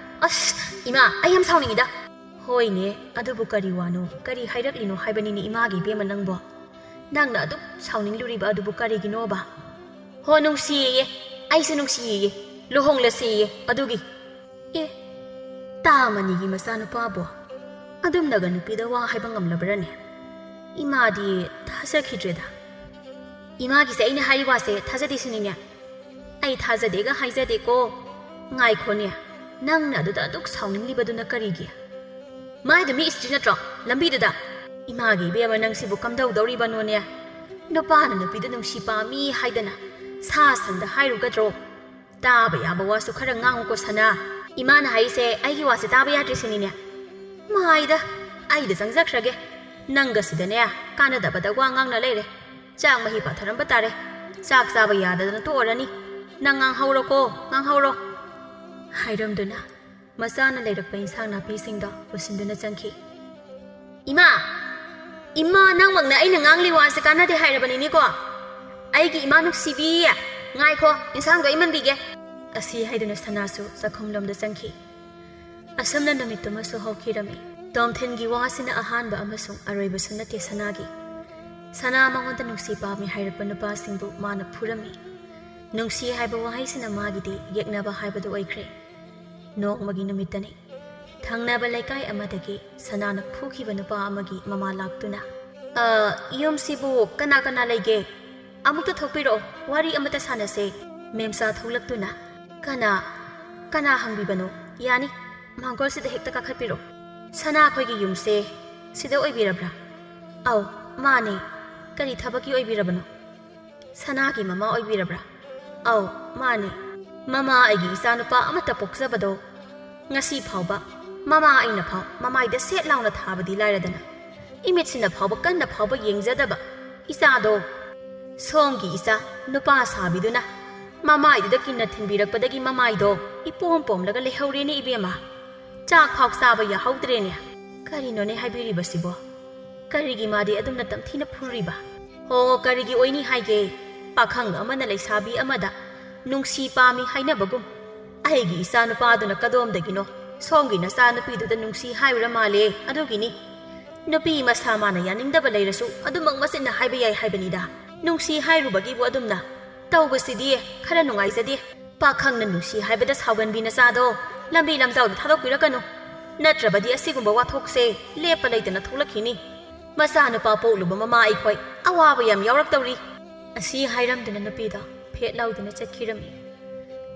ꯑꯁ, ꯏꯃꯥ, ꯑꯩ ꯌꯥꯝ ꯁꯥꯎꯅꯤꯡꯉꯤꯗ!" "ꯍꯣꯏꯅꯦ, ꯑꯗꯨꯕꯨ ꯀꯔꯤ ꯋꯥꯅꯣ? ꯀꯔꯤ ꯍꯥꯏꯔꯛꯂꯤꯅꯣ ꯍꯥꯏꯕꯅꯤꯅꯦ ꯏꯃꯥꯒꯤ ꯏꯕꯦꯝꯃ ꯅꯪꯕꯣ? ꯅꯪꯅ ꯑꯗꯨꯛ ꯁꯥꯎꯅꯤꯡꯂꯨꯔꯤꯕ ꯑꯗꯨꯕꯨ ꯀꯔꯤꯒꯤꯅꯣꯕ?" "ꯍꯣ, ꯅꯨꯡꯁꯤꯌꯦꯌꯦ, ꯑꯩꯁꯨ ꯅꯨꯡꯁꯤꯌꯦꯌꯦ, ꯂꯨꯍꯣꯡꯂꯁꯦꯌꯦ ꯑꯗꯨꯒꯤ꯫" "ꯑꯦ, ꯇꯥꯃꯅꯤꯒꯤ ꯃꯆꯥꯅꯨꯄꯥꯕꯨ ꯑꯗꯨꯝꯅꯒ ꯅꯨꯄꯤꯗ ꯋꯥ ꯍꯥꯏꯕ ꯉꯝꯂꯕ꯭ꯔꯅꯦ? ꯏꯃꯥꯗꯤ ꯊꯥꯖꯈꯤꯗ꯭ꯔꯦꯗ꯫ ꯏꯃꯥꯒꯤꯁꯦ ꯑꯩꯅ ꯍꯥꯏꯔꯤ ꯋꯥꯁꯦ ꯊꯥꯖꯗꯦ ꯁꯤꯅꯤꯅꯦ?" "ꯑꯩ ꯊꯥꯖꯗꯦꯒ ꯍꯥꯏꯖꯗꯦꯀꯣ꯫ ꯉꯥꯏꯈꯣꯅꯦ, ꯅꯪꯅ ꯑꯗꯨꯗ ꯑꯗꯨꯛ ꯁꯥꯎꯅꯤꯡꯂꯤꯕꯗꯨꯅ ꯀꯔꯤꯒꯤ? ꯃꯥꯏꯗꯨ ꯃꯤ ꯏꯁꯇ꯭ꯔꯤ ꯅꯠꯇ꯭ꯔꯣ ꯂꯝꯕꯤꯗꯨꯗ?" "ꯏꯃꯥꯒꯤ ꯏꯕꯦꯝꯃ, ꯅꯪꯁꯤꯕꯨ ꯀꯝꯗꯧꯗꯧꯔꯤꯕꯅꯣꯅꯦ? ꯅꯨꯄꯥꯅ ꯅꯨꯄꯤꯗ ꯅꯨꯡꯁꯤ ꯄꯥꯝꯃꯤ ꯍꯥꯏꯗꯅ ꯁꯥ ꯁꯟꯗ ꯍꯥꯏꯔꯨꯒꯗ꯭ꯔꯣ? ꯇꯥꯕ ꯌꯥꯕ ꯋꯥꯁꯨ ꯈꯔ ꯉꯥꯡꯉꯨꯀꯣ ꯁꯅꯥ꯫ ꯏꯃꯥꯅ ꯍꯥꯏꯔꯤꯁꯦ ꯑꯩꯒꯤ ꯋꯥꯁꯦ ꯇꯥꯕ ꯌꯥꯗ꯭ꯔꯤꯁꯤꯅꯤꯅꯦ?" "ꯃꯥꯏꯗ, ꯑꯩꯗ ꯆꯪꯖꯈ꯭ꯔꯒꯦ꯫ ꯅꯪꯒ ꯁꯤꯗꯅꯦ ꯀꯥꯟꯅꯗꯕꯗ ꯋꯥ ꯉꯥꯡꯅ ꯂꯩꯔꯦ꯫ ꯆꯥꯛ ꯃꯍꯤ ꯄꯥꯊꯔꯝꯕ ꯇꯥꯔꯦ꯫ ꯆꯥꯛ ꯆꯥꯕ ꯌꯥꯗꯗꯅ ꯇꯣꯛꯑꯔꯅꯤ꯫ "ꯅꯪ ꯉꯥꯡꯍꯧꯔꯣꯀꯣ, ꯉꯥꯡꯍꯧꯔꯣ," ꯍꯥꯏꯔꯝꯗꯨꯅ ꯃꯆꯥꯅ ꯂꯩꯔꯛꯄ ꯏꯟꯁꯥꯡ ꯅꯥꯄꯤꯁꯤꯡꯗꯣ ꯄꯨꯁꯤꯟꯗꯨꯅ ꯆꯪꯈꯤ꯫ "ꯏꯃꯥ! ꯏꯃꯥ, ꯅꯪꯃꯛꯅ ꯑꯩꯅ ꯉꯥꯡꯂꯤ ꯋꯥꯁꯦ ꯀꯥꯟꯅꯗꯦ ꯍꯥꯏꯔꯕꯅꯤꯅꯦꯀꯣ꯫ ꯑꯩꯒꯤ ꯏꯃꯥ ꯅꯨꯡꯁꯤꯕꯤ! ꯉꯥꯏꯈꯣ, ꯏꯟꯁꯥꯡꯗꯣ ꯑꯩ ꯃꯟꯕꯤꯒꯦ," ꯑꯁꯤ ꯍꯥꯏꯗꯨꯅ ꯁꯅꯥꯁꯨ ꯆꯥꯛꯈꯨꯝꯂꯣꯝꯗ ꯆꯪꯈꯤ꯫ ꯑꯁꯨꯝꯅ ꯅꯨꯃꯤꯠꯇꯨꯃꯁꯨ ꯍꯧꯈꯤꯔꯝꯃꯤ꯫ ꯇꯣꯝꯊꯤꯟꯒꯤ ꯋꯥꯁꯤꯅ ꯑꯍꯥꯟꯕ ꯑꯃꯁꯨꯡ ꯑꯔꯣꯏꯕꯁꯨ ꯅꯠꯇꯦ ꯁꯅꯥꯒꯤ꯫ ꯁꯅꯥ ꯃꯉꯣꯟꯗ ꯅꯨꯡꯁꯤ ꯄꯥꯝꯃꯤ ꯍꯥꯏꯔꯛꯄ ꯅꯨꯄꯥꯁꯤꯡꯕꯨ ꯃꯥꯅ ꯐꯨꯔꯝꯃꯤ꯫ ꯅꯨꯡꯁꯤ ꯍꯥꯏꯕ ꯋꯥꯍꯩꯁꯤꯅ ꯃꯥꯒꯤꯗꯤ ꯌꯦꯛꯅꯕ ꯍꯥꯏꯕꯗꯨ ꯑꯣꯏꯈ꯭ꯔꯦ꯫ ꯅꯣꯡꯃꯒꯤ ꯅꯨꯃꯤꯠꯇꯅꯤ꯫ ꯊꯪꯅꯕ ꯂꯩꯀꯥꯏ ꯑꯃꯗꯒꯤ ꯁꯅꯥꯅ ꯐꯨꯈꯤꯕ ꯅꯨꯄꯥ ꯑꯃꯒꯤ ꯃꯃꯥ ꯂꯥꯛꯇꯨꯅ, "ꯑ, ꯌꯨꯝꯁꯤꯕꯨ ꯀꯅꯥ ꯀꯅꯥ ꯂꯩꯒꯦ? ꯑꯃꯨꯛꯇ ꯊꯣꯛꯄꯤꯔꯛꯑꯣ, ꯋꯥꯔꯤ ꯑꯃꯇ ꯁꯥꯟꯅꯁꯦ," ꯃꯦꯝꯆꯥ ꯊꯣꯛꯂꯛꯇꯨꯅ, "ꯀꯅꯥ? ꯀꯅꯥ ꯍꯪꯕꯤꯕꯅꯣ? ꯌꯥꯅꯤ, ꯃꯥꯡꯒꯣꯜꯁꯤꯗ ꯍꯦꯛꯇ ꯀꯥꯈꯠꯄꯤꯔꯣ꯫ ꯁꯅꯥ ꯈꯣꯏꯒꯤ ꯌꯨꯝꯁꯦ ꯁꯤꯗ ꯑꯣꯏꯕꯤꯔꯕ꯭ꯔꯥ?" "ꯑꯧ, ꯃꯥꯅꯦ꯫ ꯀꯔꯤ ꯊꯕꯛꯀꯤ ꯑꯣꯏꯕꯤꯔꯕꯅꯣ?" "ꯁꯅꯥꯒꯤ ꯃꯃꯥ ꯑꯣꯏꯕꯤꯔꯕ꯭ꯔꯥ?" "ꯑꯧ, ꯃꯥꯅꯦ꯫ ꯃꯃꯥ ꯑꯩꯒꯤ ꯏꯆꯥꯅꯨꯄꯥ ꯑꯃꯠꯇ ꯄꯣꯛꯆꯕꯗꯣ ꯉꯁꯤ ꯐꯥꯎꯕ ꯃꯃꯥ ꯑꯩꯅ ꯐꯥꯎ ꯃꯃꯥꯏꯗ ꯁꯦꯠ ꯂꯥꯎꯅ ꯊꯥꯕꯗꯤ ꯂꯥꯏꯔꯗꯅ, ꯏꯃꯤꯠꯁꯤꯅ ꯐꯥꯎꯕ ꯀꯟꯅ ꯐꯥꯎꯕ ꯌꯦꯡꯖꯗꯕ ꯏꯆꯥꯗꯣ ꯁꯣꯝꯒꯤ ꯏꯆꯥ ꯅꯨꯄꯥ ꯁꯥꯕꯤꯗꯨꯅ ꯃꯃꯥꯏꯗꯨꯗ ꯀꯤꯟꯅ ꯊꯤꯟꯕꯤꯔꯛꯄꯗꯒꯤ ꯃꯃꯥꯏꯗꯣ ꯏꯄꯣꯝ ꯄꯣꯝꯂꯒ ꯂꯩꯍꯧꯔꯦꯅꯦ ꯏꯕꯦꯝꯃ꯫ ꯆꯥꯛ ꯐꯥꯎ ꯆꯥꯕ ꯌꯥꯍꯧꯗ꯭ꯔꯦꯅꯦ꯫ ꯀꯔꯤꯅꯣꯅꯦ ꯍꯥꯏꯕꯤꯔꯤꯕꯁꯤꯕꯣ? ꯀꯔꯤꯒꯤ ꯃꯥꯗꯤ ꯑꯗꯨꯝꯅ ꯇꯝꯊꯤꯅ ꯐꯨꯔꯤꯕ? ꯍꯣ, ꯀꯔꯤꯒꯤ ꯑꯣꯏꯅꯤ ꯍꯥꯏꯒꯦ? ꯄꯥꯈꯪ ꯑꯃꯅ ꯂꯩꯁꯥꯕꯤ ꯑꯃꯗ ꯅꯨꯡꯁꯤ ꯄꯥꯝꯃꯤ ꯍꯥꯏꯅꯕꯒꯨꯝ, ꯑꯩꯒꯤ ꯏꯆꯥ ꯅꯨꯄꯥꯗꯨꯅ ꯀꯗꯣꯝꯗꯒꯤꯅꯣ ꯁꯣꯝꯒꯤ ꯅꯆꯥ ꯅꯨꯄꯤꯗꯨꯗ ꯅꯨꯡꯁꯤ ꯍꯥꯏꯔꯨꯔ ꯃꯥꯜꯂꯦ꯫ ꯑꯗꯨꯒꯤꯅꯤ꯫ ꯅꯨꯄꯤ ꯃꯁꯥ ꯃꯥꯅ ꯌꯥꯅꯤꯡꯗꯕ ꯂꯩꯔꯁꯨ ꯑꯗꯨꯃꯛ ꯃꯆꯤꯟꯅ ꯍꯥꯏꯕ ꯌꯥꯏ ꯍꯥꯏꯕꯅꯤꯗ꯫ ꯅꯨꯡꯁꯤ ꯍꯥꯏꯔꯨꯕꯒꯤꯕꯨ ꯑꯗꯨꯝꯅ ꯇꯧꯕꯁꯤꯗꯤ ꯈꯔ ꯅꯨꯡꯉꯥꯏꯖꯗꯦ꯫ ꯄꯥꯈꯪꯅ ꯅꯨꯡꯁꯤ ꯍꯥꯏꯕꯗ ꯁꯥꯎꯒꯟꯕꯤ ꯅꯆꯥꯗꯣ ꯂꯝꯕꯤ ꯂꯝꯖꯥꯎꯗ ꯊꯥꯗꯣꯛꯄꯤꯔꯛꯀꯅꯨ꯫ ꯅꯠꯇ꯭ꯔꯕꯗꯤ ꯑꯁꯤꯒꯨꯝꯕ ꯋꯥꯊꯣꯛꯁꯦ ꯂꯦꯞꯄ ꯂꯩꯇꯅ ꯊꯣꯛꯂꯛꯈꯤꯅꯤ꯫ ꯃꯆꯥꯅꯨꯄꯥ ꯄꯣꯛꯂꯨꯕ ꯃꯃꯥ ꯑꯩꯈꯣꯏ ꯑꯋꯥꯕ ꯌꯥꯝ ꯌꯥꯎꯔꯛꯇꯧꯔꯤ꯫ ꯑꯁꯤ ꯍꯥꯏꯔꯝꯗꯨꯅ ꯅꯨꯄꯤꯗꯣ ꯐꯦꯠ ꯂꯥꯎꯗꯨꯅ ꯆꯠꯈꯤꯔꯝꯃꯤ꯫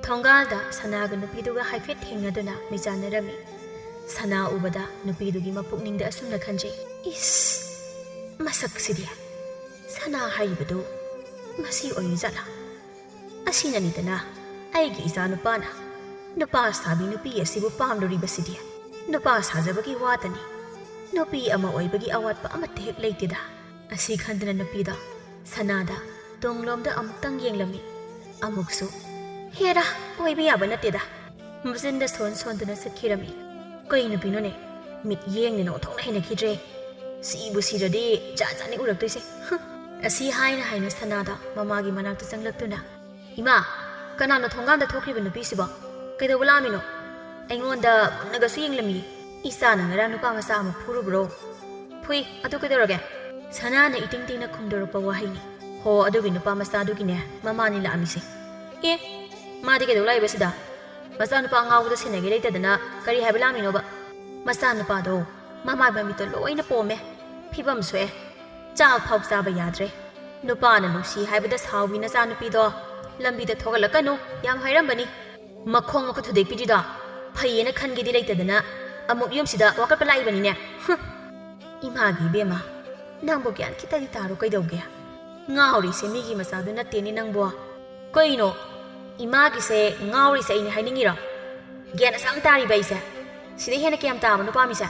ꯊꯣꯡꯒꯥꯜꯗ ꯁꯅꯥꯒ ꯅꯨꯄꯤꯗꯨꯒ ꯍꯥꯏꯐꯦꯠ ꯊꯦꯡꯅꯗꯨꯅ ꯃꯤꯆꯥꯟꯅꯔꯝꯃꯤ꯫ ꯁꯅꯥ ꯎꯕꯗ ꯅꯨꯄꯤꯗꯨꯒꯤ ꯃꯄꯨꯛꯅꯤꯡꯗ ꯑꯁꯨꯝꯅ ꯈꯟꯖꯩ, "ꯏꯁ! ꯃꯁꯛꯁꯤꯗꯤ! ꯁꯅꯥ ꯍꯥꯏꯔꯤꯕꯗꯨ ꯃꯁꯤ ꯑꯣꯏꯔꯤꯖꯥꯠꯂꯥ? ꯑꯁꯤꯅꯅꯤꯗꯅ ꯑꯩꯒꯤ ꯏꯆꯥꯅꯨꯄꯥꯅ ꯅꯨꯄꯥ ꯁꯥꯕꯤ ꯅꯨꯄꯤ ꯑꯁꯤꯕꯨ ꯄꯥꯝꯂꯨꯔꯤꯕꯁꯤꯗꯤ꯫ ꯅꯨꯄꯥ ꯁꯥꯖꯕꯒꯤ ꯋꯥꯇꯅꯤ꯫ ꯅꯨꯄꯤ ꯑꯃ ꯑꯣꯏꯕꯒꯤ ꯑꯋꯥꯠꯄ ꯑꯃꯠꯇ ꯍꯦꯛ ꯂꯩꯇꯦꯗ"꯫ ꯑꯁꯤ ꯈꯟꯗꯨꯅ ꯅꯨꯄꯤꯗꯣ ꯁꯅꯥꯗ ꯇꯨꯡꯂꯣꯝꯗ ꯑꯃꯨꯛꯇꯪ ꯌꯦꯡꯂꯝꯃꯤ꯫ ꯑꯃꯨꯛꯁꯨ ꯍꯦꯔꯥ, ꯑꯣꯏꯕ ꯌꯥꯕ ꯅꯠꯇꯦꯗ꯫ ꯃꯆꯤꯟꯗ ꯁꯣꯟ ꯁꯣꯟꯗꯨꯅ ꯆꯠꯈꯤꯔꯝꯃꯤ꯫ ꯀꯩ ꯅꯨꯄꯤꯅꯣꯅꯦ? ꯃꯤꯠ ꯌꯦꯡꯗꯅ ꯑꯣꯟꯊꯣꯛꯅ ꯍꯩꯅꯈꯤꯗ꯭ꯔꯦ꯫ ꯁꯤꯕꯨ ꯁꯤꯔꯗꯤ ꯖꯥꯠ ꯖꯥꯠꯅꯤ ꯎꯔꯛꯇꯣꯏꯁꯦ꯫ ꯍꯨꯝ꯫ ꯑꯁꯤ ꯍꯥꯏꯅ ꯍꯥꯏꯅ ꯁꯅꯥꯗ ꯃꯃꯥꯒꯤ ꯃꯅꯥꯛꯇ ꯆꯪꯂꯛꯇꯨꯅ, "ꯏꯃꯥ, ꯀꯅꯥꯅꯣ ꯊꯣꯡꯒꯥꯟꯗ ꯊꯣꯛꯈ꯭ꯔꯤꯕ ꯅꯨꯄꯤꯁꯤꯕꯣ? ꯀꯩꯗꯧꯕ ꯂꯥꯛꯑꯝꯃꯤꯅꯣ? ꯑꯩꯉꯣꯟꯗ ꯃꯨꯟꯅꯒꯁꯨ ꯌꯦꯡꯂꯝꯃꯤ꯫ ꯏꯆꯥꯅ ꯉꯔꯥꯡ ꯅꯨꯄꯥ ꯃꯆꯥ ꯑꯃ ꯐꯨꯔꯨꯕ꯭ꯔꯣ?" "ꯐꯨꯏ, ꯑꯗꯨ ꯀꯩꯗꯧꯔꯒꯦ?" ꯁꯅꯥꯅ ꯏꯇꯤꯡ ꯇꯤꯡꯅ ꯈꯨꯝꯗꯣꯔꯛꯄ ꯋꯥꯍꯩꯅꯤ꯫ "ꯍꯣ, ꯑꯗꯨꯒꯤ ꯅꯨꯄꯥ ꯃꯆꯥꯗꯨꯒꯤꯅꯦ ꯃꯃꯥꯅꯤ ꯂꯥꯛꯑꯝꯃꯤꯁꯦ꯫" "ꯑꯦ, ꯃꯥꯗꯤ ꯀꯩꯗꯧ ꯂꯥꯛꯏꯕ ꯁꯤꯗ? ꯃꯆꯥꯅꯨꯄꯥ ꯑꯉꯥꯎꯕꯗ ꯁꯦꯟꯅꯒꯦ ꯂꯩꯇꯗꯅ ꯀꯔꯤ ꯍꯥꯏꯕ ꯂꯥꯛꯑꯝꯃꯤꯅꯣꯕ?" "ꯃꯆꯥꯅꯨꯄꯥꯗꯣ ꯃꯃꯥꯏ ꯃꯃꯤꯠꯇꯣ ꯂꯣꯏꯅ ꯄꯣꯝꯃꯦ, ꯐꯤꯕꯝ ꯁꯣꯛꯑꯦ, ꯆꯥꯛ ꯐꯥꯎ ꯆꯥꯕ ꯌꯥꯗ꯭ꯔꯦ꯫ ꯅꯨꯄꯥꯅ ꯅꯨꯡꯁꯤ ꯍꯥꯏꯕꯗ ꯁꯥꯎꯕꯤ ꯅꯆꯥꯅꯨꯄꯤꯗꯣ ꯂꯝꯕꯤꯗ ꯊꯣꯛꯍꯜꯂꯛꯀꯅꯨ ꯌꯥꯝ ꯍꯥꯏꯔꯝꯕꯅꯤ꯫ ꯃꯈꯣꯡ ꯃꯈꯨꯠ ꯊꯨꯗꯦꯛꯄꯤꯔꯤꯗꯣ ꯐꯩꯌꯦꯅ ꯈꯟꯒꯦꯗꯤ ꯂꯩꯇꯗꯅ ꯑꯃꯨꯛ ꯌꯨꯝꯁꯤꯗ ꯋꯥꯀꯠꯄ ꯂꯥꯛꯏꯕꯅꯤꯅꯦ꯫ ꯍꯨꯝ꯫ ꯏꯃꯥꯒꯤ ꯏꯕꯦꯝꯃ, ꯅꯪꯕꯨ ꯒ꯭ꯌꯥꯟ ꯈꯤꯇꯗꯤ ꯇꯥꯔꯣ ꯀꯩꯗꯧꯒꯦ? ꯉꯥꯎꯔꯤꯁꯦ ꯃꯤꯒꯤ ꯃꯆꯥꯗꯨ ꯅꯠꯇꯦꯅꯦ ꯅꯪꯕꯣ꯫ ꯀꯩꯅꯣ? ꯏꯃꯥꯒꯤꯁꯦ ꯉꯥꯎꯔꯤꯁꯦ ꯑꯩꯅꯦ ꯍꯥꯏꯅꯤꯡꯉꯤꯔꯣ? ꯒ꯭ꯌꯥꯟ ꯑꯁꯥꯡ ꯇꯥꯔꯤꯕ ꯑꯩꯁꯦ? ꯁꯤꯗꯩ ꯍꯦꯟꯅ ꯀꯌꯥꯝ ꯇꯥꯕꯅꯣ ꯄꯥꯝꯃꯤꯁꯦ?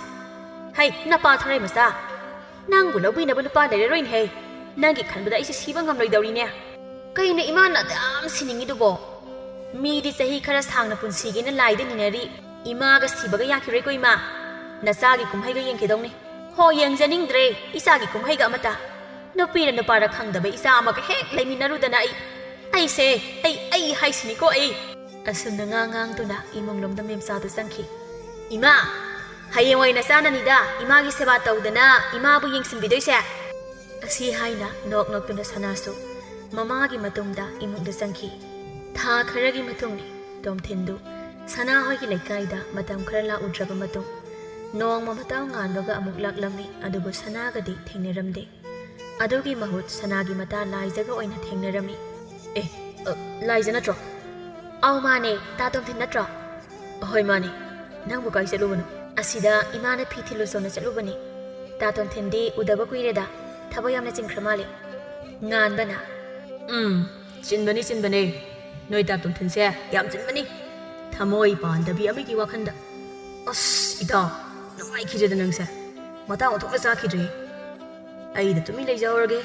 ꯍꯩ, ꯅꯄꯥ ꯊꯣꯔꯩ ꯃꯆꯥ! ꯅꯪꯕꯨ ꯂꯧꯕꯤꯅꯕ ꯅꯨꯄꯥ ꯂꯩꯔꯔꯣꯏꯅꯦꯍꯦ꯫ ꯅꯪꯒꯤ ꯈꯟꯕꯗ ꯑꯩꯁꯦ ꯁꯤꯕ ꯉꯝꯂꯣꯏꯗꯧꯔꯤꯅꯦ꯫ ꯀꯩꯅꯣ ꯏꯃꯥꯅ ꯑꯗꯨꯌꯥꯝ ꯁꯤꯅꯤꯡꯉꯤꯗꯨꯕꯣ? ꯃꯤꯗꯤ ꯆꯍꯤ ꯈꯔ ꯁꯥꯡꯅ ꯄꯨꯟꯁꯤꯒꯦꯅ ꯂꯥꯏꯗ ꯅꯤꯅꯔꯤ, ꯏꯃꯥꯒ ꯁꯤꯕꯒ ꯌꯥꯈꯤꯔꯣꯏꯀꯣ ꯏꯃꯥ꯫ ꯅꯆꯥꯒꯤ ꯀꯨꯝꯍꯩꯒ ꯌꯦꯡꯈꯤꯗꯧꯅꯤ꯫ ꯍꯣ, ꯌꯦꯡꯖꯅꯤꯡꯗ꯭ꯔꯦ ꯏꯆꯥꯒꯤ ꯀꯨꯝꯍꯩꯒ ꯑꯃꯠꯇ꯫ ꯅꯨꯄꯤꯔ ꯅꯨꯄꯥꯔ ꯈꯪꯗꯕ ꯏꯆꯥ ꯑꯃꯒ ꯍꯦꯛ ꯂꯩꯃꯤꯟꯅꯔꯨꯗꯅ ꯑꯩ, ꯑꯩꯁꯦ, ꯑꯩ, ꯑꯩ ꯍꯥꯏꯁꯤꯅꯤꯀꯣ ꯑꯩ꯫ ꯑꯁꯨꯝꯅ ꯉꯥꯡ ꯉꯥꯡꯗꯨꯅ ꯏꯃꯨꯡꯂꯣꯝꯗ ꯃꯦꯝꯆꯥꯗꯨ ꯆꯪꯈꯤ꯫ "ꯏꯃꯥ, ꯍꯌꯦꯡꯋꯥꯏ ꯅꯆꯥꯅꯅꯤꯗ ꯏꯃꯥꯒꯤ ꯁꯦꯕꯥ ꯇꯧꯗꯅ ꯏꯃꯥꯕꯨ ꯌꯦꯡꯁꯤꯟꯕꯤꯗꯣꯏꯁꯦ꯫" ꯑꯁꯤ ꯍꯥꯏꯅ ꯅꯣꯛ ꯅꯣꯛꯇꯨꯅ ꯁꯅꯥꯁꯨ ꯃꯃꯥꯒꯤ ꯃꯇꯨꯡꯗ ꯏꯃꯨꯡꯗ ꯆꯪꯈꯤ꯫ ꯊꯥ ꯈꯔꯒꯤ ꯃꯇꯨꯡꯅꯤ꯫ ꯇꯣꯝꯊꯤꯟꯗꯨ ꯁꯅꯥ ꯍꯣꯏꯒꯤ ꯂꯩꯀꯥꯏꯗ ꯃꯇꯝ ꯈꯔ ꯂꯥꯛꯎꯗ꯭ꯔꯕ ꯃꯇꯨꯡ, ꯅꯣꯡꯃ ꯃꯇꯥꯎ ꯉꯥꯟꯕꯒ ꯑꯃꯨꯛ ꯂꯥꯛꯂꯝꯃꯤ, ꯑꯗꯨꯕꯨ ꯁꯅꯥꯒꯗꯤ ꯊꯦꯡꯅꯔꯝꯗꯦ꯫ ꯑꯗꯨꯒꯤ ꯃꯍꯨꯠ ꯁꯅꯥꯒꯤ ꯃꯇꯥ ꯂꯥꯏꯖꯒ ꯑꯣꯏꯅ ꯊꯦꯡꯅꯔꯝꯃꯤ꯫ "ꯑꯦ, ꯑ, ꯂꯥꯏꯖ ꯅꯠꯇ꯭ꯔꯣ?" "ꯑꯧ, ꯃꯥꯅꯦ꯫ ꯇꯥ ꯇꯣꯝꯊꯤꯟ ꯅꯠꯇ꯭ꯔꯣ?" "ꯑꯍꯣꯏ, ꯃꯥꯅꯦ꯫ ꯅꯪꯕꯨ ꯀꯥꯏ ꯆꯠꯂꯨꯕꯅꯣ?" "ꯑꯁꯤꯗ ꯏꯃꯥꯅ ꯐꯤ ꯊꯤꯜꯂꯨ ꯆꯣꯅ ꯆꯠꯂꯨꯕꯅꯤ꯫ ꯇꯥ ꯇꯣꯝꯊꯤꯟꯗꯤ ꯎꯗꯕ ꯀꯨꯏꯔꯦꯗ꯫ ꯊꯕꯛ ꯌꯥꯝꯅ ꯆꯤꯟꯈ꯭ꯔ ꯃꯥꯜꯂꯦ꯫" ꯉꯥꯟꯕꯅ, "ꯎꯝ, ꯆꯤꯟꯕꯅꯤ, ꯆꯤꯟꯕꯅꯦ꯫ ꯅꯣꯏ ꯇꯥ ꯇꯣꯝꯊꯤꯟꯁꯦ ꯌꯥꯝ ꯆꯤꯟꯕꯅꯤ꯫ ꯊꯃꯣꯏ ꯄꯥꯟꯗꯕꯤ ꯑꯃꯒꯤ ꯋꯥꯈꯟꯗ꯫ ꯑꯁ, ꯏꯇꯥꯎ, ꯅꯨꯡꯉꯥꯏꯈꯤꯗ꯭ꯔꯦꯗ ꯅꯪꯁꯦ꯫ ꯃꯇꯥꯡ ꯑꯣꯟꯊꯣꯛꯅ ꯆꯥꯈꯤꯗ꯭ꯔꯦ꯫ ꯑꯩꯗ ꯇꯨꯃꯤꯟ ꯂꯩꯖꯍꯧꯔꯒꯦ꯫"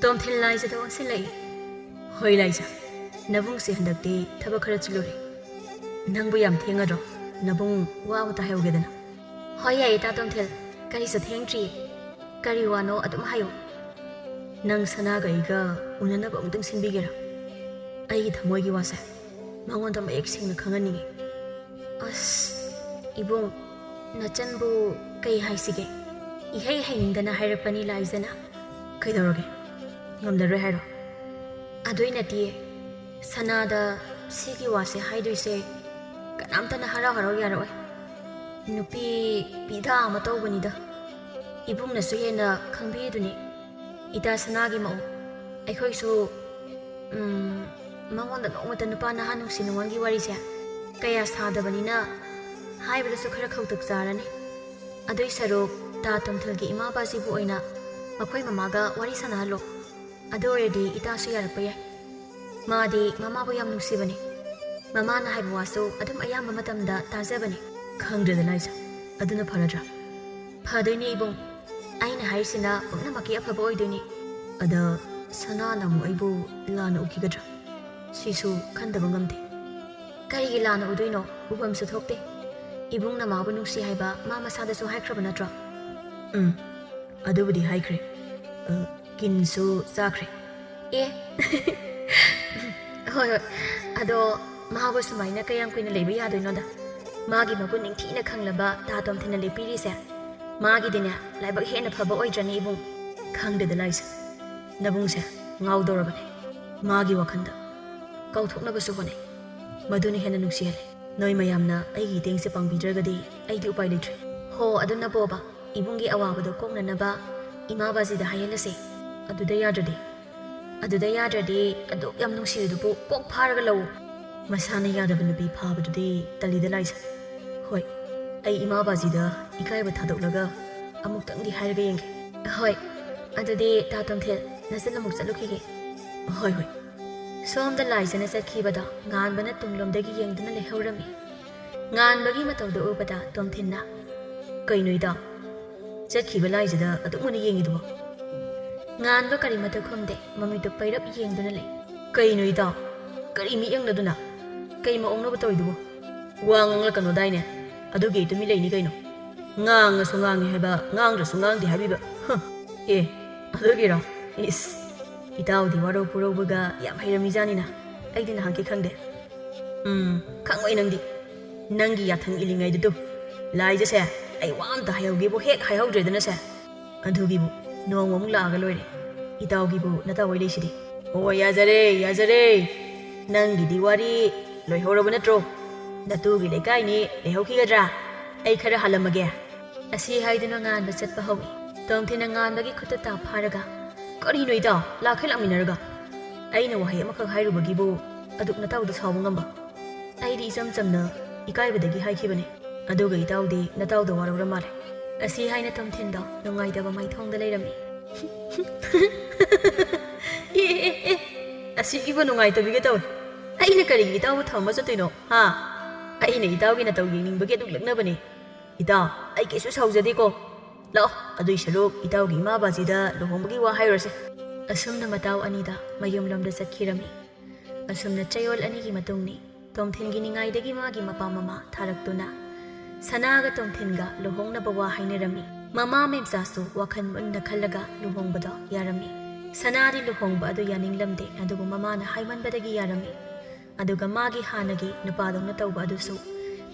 ꯇꯣꯝꯊꯤꯟ ꯂꯥꯏꯖꯗ ꯑꯣꯟꯁꯤꯜꯂꯛꯏ꯫ "ꯍꯣꯏ, ꯂꯥꯏꯖ꯫ ꯅꯕꯨꯡꯁꯦ ꯍꯟꯗꯛꯇꯤ ꯊꯕꯛ ꯈꯔ ꯆꯤꯜꯂꯨꯔꯦ꯫ ꯅꯪꯕꯨ ꯌꯥꯝ ꯊꯦꯡꯉꯗ꯭ꯔꯣ? ꯅꯕꯨꯡ ꯋꯥ ꯑꯃꯇ ꯍꯥꯏꯍꯧꯒꯦꯗꯅ꯫ ꯍꯣꯏ, ꯌꯥꯏꯌꯦ, ꯇꯥ ꯇꯣꯝꯊꯤꯜ꯫ ꯀꯔꯤꯁꯨ ꯊꯦꯡꯗ꯭ꯔꯤꯌꯦ꯫ ꯀꯔꯤ ꯋꯥꯅꯣ ꯑꯗꯨꯝ ꯍꯥꯏꯌꯣ꯫ ꯅꯪ ꯁꯅꯥꯒ ꯑꯩꯒ ꯎꯅꯅꯕ ꯑꯃꯨꯛꯇꯪ ꯁꯤꯟꯕꯤꯒꯦꯔꯥ? ꯑꯩꯒꯤ ꯊꯃꯣꯏꯒꯤ ꯋꯥꯁꯦ ꯃꯉꯣꯟꯗ ꯃꯌꯦꯛ ꯁꯦꯡꯅ ꯈꯪꯍꯟꯅꯤꯡꯉꯤ꯫ ꯑꯁ, ꯏꯕꯨꯡ, ꯅꯆꯟꯕꯨ ꯀꯩ ꯍꯥꯏꯁꯤꯒꯦ? ꯏꯍꯩ ꯍꯩꯅꯤꯡꯗꯅ ꯍꯥꯏꯔꯛꯄꯅꯤ ꯂꯥꯏꯖꯅ꯫ ꯀꯩꯗꯧꯔꯒꯦ? ꯉꯝꯂꯔꯣꯏ ꯍꯥꯏꯔꯣ? ꯑꯗꯨꯏ ꯅꯠꯇꯤꯌꯦ꯫ ꯁꯅꯥꯗ ꯁꯤꯒꯤ ꯋꯥꯁꯦ ꯍꯥꯏꯗꯣꯏꯁꯦ ꯀꯅꯥꯝꯇꯅ ꯍꯔꯥꯎ ꯍꯔꯥꯎ ꯌꯥꯔꯛꯑꯣꯏ꯫ ꯅꯨꯄꯤ ꯄꯤꯗꯥ ꯑꯃ ꯇꯧꯕꯅꯤꯗ꯫ ꯏꯕꯨꯡꯅꯁꯨ ꯍꯦꯟꯅ ꯈꯪꯕꯤꯗꯨꯅꯤ ꯏꯇꯥ ꯁꯅꯥꯒꯤ ꯃꯑꯣꯡ꯫ ꯑꯩꯈꯣꯏꯁꯨ, ꯎꯝ, ꯃꯉꯣꯟꯗ ꯅꯣꯡꯃꯇ ꯅꯨꯄꯥ ꯅꯍꯥ ꯅꯨꯡꯁꯤ ꯅꯨꯡꯉꯣꯟꯒꯤ ꯋꯥꯔꯤꯁꯦ ꯀꯌꯥ ꯁꯥꯗꯕꯅꯤꯅ ꯍꯥꯏꯕꯗꯁꯨ ꯈꯔ ꯈꯧꯇꯛ ꯆꯥꯔꯅꯤ꯫ ꯑꯗꯨꯏ ꯁꯔꯨꯛ ꯇꯥ ꯇꯣꯝꯊꯤꯜꯒꯤ ꯏꯃꯥ ꯕꯥꯖꯤꯕꯨ ꯑꯣꯏꯅ ꯃꯈꯣꯏ ꯃꯃꯥꯒ ꯋꯥꯔꯤ ꯁꯥꯟꯅꯍꯜꯂꯣ꯫ ꯑꯗꯨ ꯑꯣꯏꯔꯗꯤ ꯏꯇꯥꯁꯨ ꯌꯥꯔꯛꯄ ꯌꯥꯏ꯫ ꯃꯥꯗꯤ ꯃꯃꯥꯕꯨ ꯌꯥꯝ ꯅꯨꯡꯁꯤꯕꯅꯤ꯫ ꯃꯃꯥꯅ ꯍꯥꯏꯕ ꯋꯥꯁꯨ ꯑꯗꯨꯝ ꯑꯌꯥꯝꯕ ꯃꯇꯝꯗ ꯇꯥꯖꯕꯅꯤ꯫ ꯈꯪꯗ꯭ꯔꯦꯗ ꯂꯥꯏꯖ, ꯑꯗꯨꯅ ꯐꯔꯗ꯭ꯔꯥ? ꯐꯗꯣꯏꯅꯦ ꯏꯕꯨꯡ꯫ ꯑꯩꯅ ꯍꯥꯏꯔꯤꯁꯤꯅ ꯄꯨꯝꯅꯃꯛꯀꯤ ꯑꯐꯕ ꯑꯣꯏꯗꯣꯏꯅꯤ꯫ ꯑꯗ ꯁꯅꯥꯅ ꯑꯃꯨꯛ ꯑꯩꯕꯨ ꯂꯥꯟꯅ ꯎꯈꯤꯒꯗ꯭ꯔꯥ? ꯁꯤꯁꯨ ꯈꯟꯗꯕ ꯉꯝꯗꯦ꯫ ꯀꯔꯤꯒꯤ ꯂꯥꯟꯅ ꯎꯗꯣꯏꯅꯣ? ꯎꯐꯝꯁꯨ ꯊꯣꯛꯇꯦ꯫ ꯏꯕꯨꯡꯅ ꯃꯥꯕꯨ ꯅꯨꯡꯁꯤ ꯍꯥꯏꯕ ꯃꯥ ꯃꯁꯥꯗꯁꯨ ꯍꯥꯏꯈ꯭ꯔꯕ ꯅꯠꯇ꯭ꯔꯣ? ꯎꯝ, ꯑꯗꯨꯕꯨꯗꯤ ꯍꯥꯏꯈ꯭ꯔꯦ꯫ ꯑ, ꯀꯤꯟꯁꯨ ꯆꯥꯈ꯭ꯔꯦ꯫ ꯑꯦ꯫ ꯍꯣꯏ, ꯍꯣꯏ꯫ ꯑꯗꯣ ꯃꯥꯕꯨ ꯁꯨꯃꯥꯏꯅ ꯀꯌꯥꯝ ꯀꯨꯏꯅ ꯂꯩꯕ ꯌꯥꯗꯣꯏꯅꯣꯗ? ꯃꯥꯒꯤ ꯃꯒꯨꯟ ꯅꯤꯡꯊꯤꯅ ꯈꯪꯂꯕ ꯇꯥ ꯇꯣꯝꯊꯤꯟꯅ ꯂꯦꯞꯄꯤꯔꯤꯁꯦ ꯃꯥꯒꯤꯗꯤꯅꯦ ꯂꯥꯏꯕꯛ ꯍꯦꯟꯅ ꯐꯕ ꯑꯣꯏꯗ꯭ꯔꯅꯤ ꯏꯕꯨꯡ? ꯈꯪꯗꯦꯗ ꯂꯥꯏꯁꯦ, ꯅꯕꯨꯡꯁꯦ ꯉꯥꯎꯗꯧꯔꯕꯅꯦ ꯃꯥꯒꯤ ꯋꯥꯈꯜꯗ꯫ ꯀꯥꯎꯊꯣꯛꯅꯕꯁꯨ ꯍꯣꯠꯅꯩ꯫ ꯃꯗꯨꯅ ꯍꯦꯟꯅ ꯅꯨꯡꯁꯤꯍꯜꯂꯦ꯫ ꯅꯣꯏ ꯃꯌꯥꯝꯅ ꯑꯩꯒꯤ ꯏꯇꯦꯡꯁꯦ ꯄꯥꯡꯕꯤꯗ꯭ꯔꯒꯗꯤ ꯑꯩꯗꯤ ꯎꯄꯥꯏ ꯂꯩꯇ꯭ꯔꯦ꯫ ꯍꯣ, ꯑꯗꯨꯅ ꯕꯣꯕꯥ, ꯏꯕꯨꯡꯒꯤ ꯑꯋꯥꯕꯗꯣ ꯀꯣꯛꯅꯅꯕ ꯏꯃꯥ ꯕꯥꯖꯤꯗ ꯍꯥꯏꯍꯜꯂꯁꯦ꯫ ꯑꯗꯨꯗ ꯌꯥꯗ꯭ꯔꯗꯤ? ꯑꯗꯨꯗ ꯌꯥꯗ꯭ꯔꯗꯤ ꯑꯗꯨꯛ ꯌꯥꯝ ꯅꯨꯡꯁꯤꯔꯤꯗꯨꯕꯨ ꯀꯣꯛ ꯐꯥꯔꯒ ꯂꯧ꯫ ꯃꯁꯥꯅ ꯌꯥꯗꯕ ꯅꯨꯄꯤ ꯐꯥꯕꯗꯨꯗꯤ ꯇꯜꯂꯤꯗ ꯂꯥꯏꯁ꯫ ꯍꯣꯏ, ꯑꯩ ꯏꯃꯥ ꯕꯥꯖꯤꯗ ꯏꯀꯥꯏꯕ ꯊꯥꯗꯣꯛꯂꯒ ꯑꯃꯨꯛꯇꯪꯗꯤ ꯍꯥꯏꯔꯒ ꯌꯦꯡꯒꯦ꯫ ꯍꯣꯏ, ꯑꯗꯨꯗꯤ ꯇꯥ ꯇꯣꯝꯊꯤꯜ, ꯅꯆꯟ ꯑꯃꯨꯛ ꯆꯠꯂꯨꯈꯤꯒꯦ꯫ ꯍꯣꯏ, ꯍꯣꯏ꯫ ꯁꯣꯝꯗ ꯂꯥꯏꯖꯅ ꯆꯠꯈꯤꯕꯗ ꯉꯥꯟꯕꯅ ꯇꯨꯡꯂꯣꯝꯗꯒꯤ ꯌꯦꯡꯗꯨꯅ ꯂꯩꯍꯧꯔꯝꯃꯤ꯫ ꯉꯥꯟꯕꯒꯤ ꯃꯇꯧꯗꯨ ꯎꯕꯗ ꯇꯣꯝꯊꯤꯟꯅ, "ꯀꯩꯅꯣ ꯏꯇꯥꯎ? ꯆꯠꯈꯤꯕ ꯂꯥꯏꯖꯗ ꯑꯗꯨꯛ ꯃꯨꯟꯅ ꯌꯦꯡꯉꯤꯗꯨꯕꯣ?" ꯉꯥꯟꯕ ꯀꯔꯤꯃꯠꯇ ꯈꯨꯝꯗꯦ, ꯃꯃꯤꯠꯇꯨ ꯄꯩꯔꯞ ꯌꯦꯡꯗꯨꯅ ꯂꯩ꯫ "ꯀꯩꯅꯣ ꯏꯇꯥꯎ? ꯀꯔꯤ ꯃꯤꯠꯌꯦꯡꯅꯣ ꯑꯗꯨꯅ? ꯀꯩ ꯃꯑꯣꯡꯅꯣꯕ ꯇꯧꯔꯤꯗꯨꯕꯨ? ꯋꯥ ꯉꯥꯡꯂꯛꯀꯅꯣꯗꯥꯏꯅꯦ? ꯑꯗꯨꯒꯤ ꯑꯩ ꯇꯨꯃꯤꯟ ꯂꯩꯅꯤ ꯀꯩꯅꯣ? ꯉꯥꯡꯉꯁꯨ ꯉꯥꯡꯉꯤ ꯍꯥꯏꯕ, ꯉꯥꯡꯗ꯭ꯔꯁꯨ ꯉꯥꯡꯗꯦ ꯍꯥꯏꯕꯤꯕ꯫ ꯍ꯫ ꯑꯦ, ꯑꯗꯨꯒꯤꯔꯣ? ꯏꯁ, ꯏꯇꯥꯎꯗꯤ ꯋꯥꯔꯧ ꯄꯨꯔꯧꯕꯒ ꯌꯥꯝ ꯍꯩꯔꯝꯃꯤꯖꯥꯠꯅꯤꯅ꯫ ꯑꯩꯗꯤ ꯅꯍꯥꯟꯈꯩ ꯈꯪꯗꯦ꯫ ꯎꯝ, ꯈꯪꯉꯣꯏ ꯅꯪꯗꯤ꯫ ꯅꯪꯒꯤ ꯌꯥꯊꯪ ꯏꯜꯂꯤꯉꯩꯗꯨꯗꯨ꯫ ꯂꯥꯏꯖꯁꯦ, ꯑꯩ ꯋꯥ ꯑꯝꯇ ꯍꯥꯏꯍꯧꯒꯦꯕꯨ ꯍꯦꯛ ꯍꯥꯏꯍꯧꯗ꯭ꯔꯦꯗꯅꯁꯦ꯫ ꯑꯗꯨꯒꯤꯕꯨ ꯅꯣꯡꯃꯃꯨꯛ ꯂꯥꯛꯑꯒ ꯂꯣꯏꯔꯦ꯫ ꯏꯇꯥꯎꯒꯤꯕꯨ ꯅꯇꯥꯎ ꯍꯣꯏ ꯂꯩꯁꯤꯗꯤ꯫ ꯑꯣ, ꯌꯥꯖꯔꯦ, ꯌꯥꯖꯔꯦ꯫ ꯅꯪꯒꯤꯗꯤ ꯋꯥꯔꯤ ꯂꯣꯏꯍꯧꯔꯕ ꯅꯠꯇ꯭ꯔꯣ? ꯅꯇꯨꯒꯤ ꯂꯩꯀꯥꯏꯅꯤ, ꯂꯩꯍꯧꯈꯤꯒꯗ꯭ꯔꯥ? ꯑꯩ ꯈꯔ ꯍꯥꯜꯂꯝꯃꯒꯦ꯫ ꯑꯁꯤ ꯍꯥꯏꯗꯨꯅ ꯉꯥꯟꯕ ꯆꯠꯄ ꯍꯧꯏ꯫ ꯇꯣꯝꯊꯤꯟꯅ ꯉꯥꯟꯕꯒꯤ ꯈꯨꯠꯇ ꯇꯥ ꯐꯥꯔꯒ, "ꯀꯔꯤꯅꯣ ꯏꯇꯥꯎ, ꯂꯥꯛꯈꯩ ꯂꯥꯛꯃꯤꯟꯅꯔꯒ?" ꯑꯩꯅ ꯋꯥꯍꯩ ꯑꯃꯈꯛ ꯍꯥꯏꯔꯨꯕꯒꯤꯕꯨ ꯑꯗꯨꯛ ꯅꯇꯥꯎꯗ ꯁꯥꯎꯕ ꯉꯝꯕ? ꯑꯩꯗꯤ ꯏꯆꯝ ꯆꯝꯅ ꯏꯀꯥꯏꯕꯗꯒꯤ ꯍꯥꯏꯈꯤꯕꯅꯦ꯫ ꯑꯗꯨꯒ ꯏꯇꯥꯎꯗꯤ ꯅꯇꯥꯎꯗ ꯋꯥꯔꯧꯔ ꯃꯥꯜꯂꯦ꯫ ꯑꯁꯤ ꯍꯥꯏꯅ ꯇꯣꯝꯊꯤꯟꯗꯣ ꯅꯨꯡꯉꯥꯏꯇꯕ ꯃꯥꯏꯊꯣꯡꯗ ꯂꯩꯔꯝꯃꯤ꯫ ꯑꯦ, ꯑꯦ, ꯑꯦ, ꯑꯁꯤꯒꯤꯕꯨ ꯅꯨꯡꯉꯥꯏꯇꯕꯤꯒ ꯇꯧꯏ꯫ ꯑꯩꯅ ꯀꯔꯤꯒꯤ ꯏꯇꯥꯎꯕꯨ ꯊꯝꯃ ꯆꯠꯇꯣꯏꯅꯣ, ꯍꯥ? ꯑꯩꯅ ꯏꯇꯥꯎꯒꯤ ꯅꯇꯧ ꯌꯦꯡꯅꯤꯡꯕꯒꯤ ꯑꯗꯨꯛ ꯂꯛꯅꯕꯅꯦ꯫ ꯏꯇꯥꯎ, ꯑꯩ ꯀꯩꯁꯨ ꯁꯥꯎꯖꯗꯦꯀꯣ꯫ ꯂꯥꯛꯑꯣ, ꯑꯗꯨꯏ ꯁꯔꯨꯛ ꯏꯇꯥꯎꯒꯤ ꯏꯃꯥ ꯕꯥꯖꯤꯗ ꯂꯨꯍꯣꯡꯕꯒꯤ ꯋꯥ ꯍꯥꯏꯔꯨꯔꯁꯦ꯫ ꯑꯁꯨꯝꯅ ꯃꯇꯥꯎ ꯑꯅꯤꯗ ꯃꯌꯨꯝꯂꯣꯝꯗ ꯆꯠꯈꯤꯔꯝꯃꯤ꯫ ꯑꯁꯨꯝꯅ ꯆꯌꯣꯜ ꯑꯅꯤꯒꯤ ꯃꯇꯨꯡꯅꯤ꯫ ꯇꯣꯝꯊꯤꯟꯒꯤ ꯅꯤꯡꯉꯥꯏꯗꯒꯤ ꯃꯥꯒꯤ ꯃꯄꯥ ꯃꯃꯥ ꯊꯥꯔꯛꯇꯨꯅ ꯁꯅꯥꯒ ꯇꯣꯝꯊꯤꯟꯒ ꯂꯨꯍꯣꯡꯅꯕ ꯋꯥ ꯍꯥꯏꯅꯔꯝꯃꯤ꯫ ꯃꯃꯥ ꯃꯦꯝꯆꯥꯁꯨ ꯋꯥꯈꯜ ꯃꯨꯟꯅ ꯈꯜꯂꯒ ꯂꯨꯍꯣꯡꯕꯗꯣ ꯌꯥꯔꯝꯃꯤ꯫ ꯁꯅꯥꯗꯤ ꯂꯨꯍꯣꯡꯕ ꯑꯗꯨ ꯌꯥꯅꯤꯡꯂꯝꯗꯦ, ꯑꯗꯨꯕꯨ ꯃꯃꯥꯅ ꯍꯥꯏꯃꯟꯕꯗꯒꯤ ꯌꯥꯔꯝꯃꯤ꯫ ꯑꯗꯨꯒ ꯃꯥꯒꯤ ꯍꯥꯟꯅꯒꯤ ꯅꯨꯄꯥꯗꯧꯅ ꯇꯧꯕ ꯑꯗꯨꯁꯨ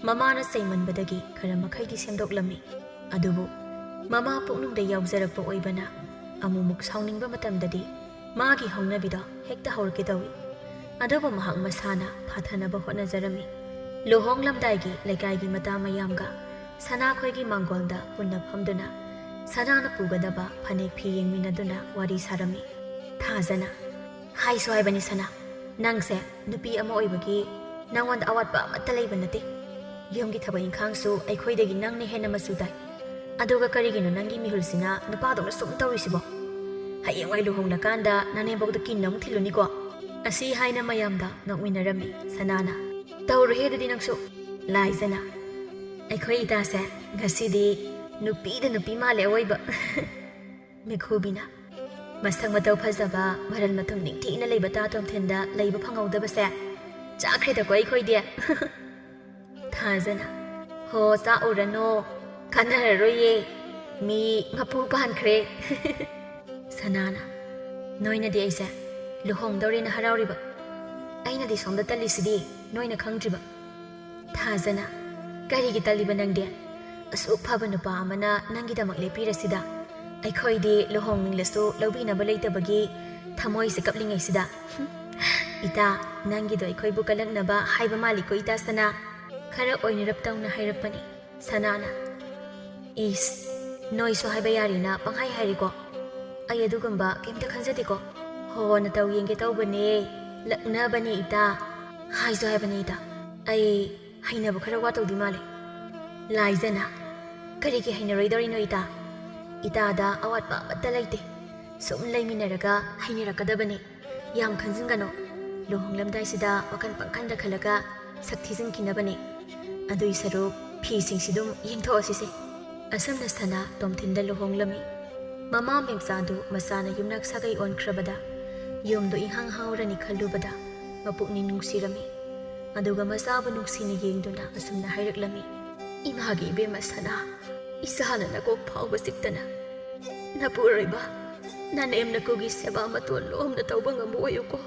ꯃꯃꯥꯅ ꯆꯩꯃꯟꯕꯗꯒꯤ ꯈꯔ ꯃꯈꯩꯗꯤ ꯁꯦꯝꯗꯣꯛꯂꯝꯃꯤ꯫ ꯑꯗꯨꯕꯨ ꯃꯃꯥ ꯄꯨꯛꯅꯨꯡꯗ ꯌꯥꯎꯖꯔꯛꯄ ꯑꯣꯏꯕꯅ ꯑꯃꯨꯛꯃꯨꯛ ꯁꯥꯎꯅꯤꯡꯕ ꯃꯇꯝꯗꯗꯤ ꯃꯥꯒꯤ ꯍꯧꯅꯕꯤꯗꯣ ꯍꯦꯛꯇ ꯍꯧꯔꯛꯀꯦ ꯇꯧꯏ꯫ ꯑꯗꯨꯕꯨ ꯃꯍꯥꯛ ꯃꯁꯥꯅ ꯐꯥꯊꯅꯕ ꯍꯣꯠꯅꯖꯔꯝꯃꯤ꯫ ꯂꯨꯍꯣꯡꯂꯝꯗꯥꯏꯒꯤ ꯂꯩꯀꯥꯏꯒꯤ ꯃꯇꯥ ꯃꯌꯥꯝꯒ ꯁꯅꯥꯈꯣꯏꯒꯤ ꯃꯥꯡꯒꯣꯜꯗ ꯄꯨꯟꯅ ꯐꯝꯗꯨꯅ ꯁꯅꯥꯅ ꯄꯨꯒꯗꯕ ꯐꯅꯦꯛ ꯐꯤ ꯌꯦꯡꯃꯤꯟꯅꯗꯨꯅ ꯋꯥꯔꯤ ꯁꯥꯔꯝꯃꯤ꯫ ꯊꯥꯖꯅ, "ꯍꯥꯏꯁꯨ ꯍꯥꯏꯕꯅꯤ ꯁꯅꯥ, ꯅꯪꯁꯦ ꯅꯨꯄꯤ ꯑꯃ ꯑꯣꯏꯕꯒꯤ ꯅꯪꯉꯣꯟꯗ ꯑꯋꯥꯠꯄ ꯑꯃꯠꯇ ꯂꯩꯕ ꯅꯠꯇꯦ꯫ ꯌꯨꯝꯒꯤ ꯊꯕꯛ ꯏꯪꯈꯥꯡꯁꯨ ꯑꯩꯈꯣꯏꯗꯒꯤ ꯅꯪꯅ ꯍꯦꯟꯅ ꯃꯆꯨ ꯇꯥꯏ꯫ ꯑꯗꯨꯒ ꯀꯔꯤꯒꯤꯅꯣ ꯅꯪꯒꯤ ꯃꯤꯍꯨꯜꯁꯤꯅ ꯅꯨꯄꯥꯗꯧꯅ ꯁꯨꯝ ꯇꯧꯔꯤꯁꯤꯕꯣ? ꯍꯌꯦꯡꯋꯥꯏ ꯂꯨꯍꯣꯡꯂꯀꯥꯟꯗ ꯅꯅꯦꯝꯕꯣꯛꯇ ꯀꯤꯟꯅ ꯑꯃꯨꯛ ꯊꯤꯜꯂꯨꯅꯤꯀꯣ?" ꯑꯁꯤ ꯍꯥꯏꯅ ꯃꯌꯥꯝꯗ ꯅꯣꯛꯃꯤꯟꯅꯔꯝꯃꯤ꯫ ꯁꯅꯥꯅ, "ꯇꯧꯔꯣꯏꯍꯦ ꯑꯗꯨꯗꯤ ꯅꯪꯁꯨ꯫ ꯂꯥꯏꯖꯅ, ꯑꯩꯈꯣꯏ ꯏꯇꯥꯁꯦ ꯉꯁꯤꯗꯤ ꯅꯨꯄꯤꯗ ꯅꯨꯄꯤ ꯃꯥꯜꯂꯦ ꯑꯋꯣꯏꯕ꯫" ꯃꯤꯈꯨꯕꯤꯅ, ꯃꯁꯛ ꯃꯇꯧ ꯐꯖꯕ, ꯃꯔꯜ ꯃꯊꯨꯝ ꯅꯤꯡꯊꯤꯅ ꯂꯩꯕ ꯇꯥ ꯇꯣꯝꯊꯤꯟꯗ ꯂꯩꯕ ꯐꯪꯍꯧꯗꯕꯁꯦ ꯆꯥꯈ꯭ꯔꯦꯗꯀꯣ ꯑꯩꯈꯣꯏꯗꯤ꯫ ꯊꯥꯖꯅ, "ꯍꯣ, ꯆꯥꯛꯎꯔꯅꯣ, ꯀꯥꯟꯅꯔꯔꯣꯏꯌꯦ, ꯃꯤ ꯃꯄꯨ ꯄꯥꯟꯈ꯭ꯔꯦ꯫" ꯁꯅꯥꯅ, "ꯅꯣꯏꯅꯗꯤ ꯑꯩꯁꯦ ꯂꯨꯍꯣꯡꯗꯧꯔꯦꯅ ꯍꯔꯥꯎꯔꯤꯕ, ꯑꯩꯅꯗꯤ ꯁꯣꯝꯗ ꯇꯜꯂꯤꯁꯤꯗꯤ, ꯅꯣꯏꯅ ꯈꯪꯗ꯭ꯔꯤꯕ?" ꯊꯥꯖꯅ, "ꯀꯔꯤꯒꯤ ꯇꯜꯂꯤꯕ ꯅꯪꯗꯤ? ꯑꯁꯨꯛ ꯐꯕ ꯅꯨꯄꯥ ꯑꯃꯅ ꯅꯪꯒꯤꯗꯃꯛ ꯂꯦꯞꯄꯤꯔꯁꯤꯗ꯫ ꯑꯩꯈꯣꯏꯗꯤ ꯂꯨꯍꯣꯡꯅꯤꯡꯂꯁꯨ ꯂꯧꯕꯤꯅꯕ ꯂꯩꯇꯕꯒꯤ ꯊꯃꯣꯏꯁꯦ ꯀꯞꯂꯤꯉꯩꯁꯤꯗ꯫" "ꯏꯇꯥ, ꯅꯪꯒꯤꯗꯣ ꯑꯩꯈꯣꯏꯕꯨ ꯀꯜꯂꯛꯅꯕ ꯍꯥꯏꯕ ꯃꯥꯜꯂꯤꯀꯣ, ꯏꯇꯥ ꯁꯅꯥ?" ꯈꯔ ꯑꯣꯏꯅꯔꯞ ꯇꯧꯅ ꯍꯥꯏꯔꯛꯄꯅꯤ ꯁꯅꯥꯅ꯫ "ꯏꯁ, ꯅꯣꯏꯁꯨ ꯍꯥꯏꯕ ꯌꯥꯔꯦꯅ ꯄꯪꯍꯥꯏ ꯍꯥꯏꯔꯤꯀꯣ꯫ ꯑꯩ ꯑꯗꯨꯒꯨꯝꯕ ꯀꯩꯝꯇ ꯈꯟꯖꯗꯦꯀꯣ꯫ ꯍꯣ, ꯅꯇꯧ ꯌꯦꯡꯒꯦ ꯇꯧꯕꯅꯦ, ꯂꯛꯅꯕꯅꯦ ꯏꯇꯥ꯫ ꯍꯥꯏꯁꯨ ꯍꯥꯏꯕꯅꯦ ꯏꯇꯥ, ꯑꯩ ꯍꯩꯅꯕ ꯈꯔ ꯋꯥꯠꯇꯧꯗꯤ ꯃꯥꯜꯂꯦ꯫" ꯂꯥꯏꯖꯅ, "ꯀꯔꯤꯒꯤ ꯍꯩꯅꯔꯣꯏꯗꯧꯔꯤꯅꯣ ꯏꯇꯥ? ꯏꯇꯥꯗ ꯑꯋꯥꯠꯄ ꯑꯃꯠꯇ ꯂꯩꯇꯦ꯫ ꯁꯨꯝ ꯂꯩꯃꯤꯟꯅꯔꯒ ꯍꯩꯅꯔꯛꯀꯗꯕꯅꯤ꯫ ꯌꯥꯝ ꯈꯟꯖꯤꯟꯒꯅꯨ꯫ ꯂꯨꯍꯣꯡꯂꯝꯗꯥꯏꯁꯤꯗ ꯋꯥꯈꯜ ꯄꯪꯈꯟꯗ ꯈꯜꯂꯒ ꯁꯛ ꯊꯤꯖꯤꯟꯈꯤꯅꯕꯅꯤ꯫ ꯑꯗꯨꯏ ꯁꯔꯨꯛ ꯐꯤꯁꯤꯡꯁꯤ ꯑꯗꯨꯝ ꯌꯦꯡꯊꯣꯛꯑꯁꯤꯁꯦ꯫" ꯑꯁꯨꯝꯅ ꯁꯅꯥ ꯇꯣꯝꯊꯤꯟꯗ ꯂꯨꯍꯣꯡꯂꯝꯃꯤ꯫ ꯃꯃꯥ ꯃꯦꯝꯆꯥꯗꯨ ꯃꯆꯥꯅ ꯌꯨꯝꯅꯥꯛ ꯁꯥꯒꯩ ꯑꯣꯟꯈ꯭ꯔꯕꯗ ꯌꯨꯝꯗꯣ ꯏꯍꯥꯡ ꯍꯥꯎꯔꯅꯤ ꯈꯜꯂꯨꯕꯗ ꯃꯄꯨꯛꯅꯤꯡ ꯅꯨꯡꯁꯤꯔꯝꯃꯤ꯫ ꯑꯗꯨꯒ ꯃꯆꯥꯕꯨ ꯅꯨꯡꯁꯤꯅ ꯌꯦꯡꯗꯨꯅ ꯑꯁꯨꯝꯅ ꯍꯥꯏꯔꯛꯂꯝꯃꯤ, "ꯏꯃꯥꯒꯤ ꯏꯕꯦꯝꯃ ꯁꯅꯥ, ꯏꯆꯥꯅ ꯅꯀꯣꯛ ꯐꯥꯎꯕ ꯆꯤꯛꯇꯅ ꯅꯄꯨꯔꯣꯏꯕ ꯅꯅꯦꯝ ꯅꯀꯨꯒꯤ ꯁꯦꯕꯥ ꯃꯇꯣꯟ ꯂꯣꯝꯅ ꯇꯧꯕ ꯉꯝꯕ ꯑꯣꯏꯌꯨꯀꯣ꯫"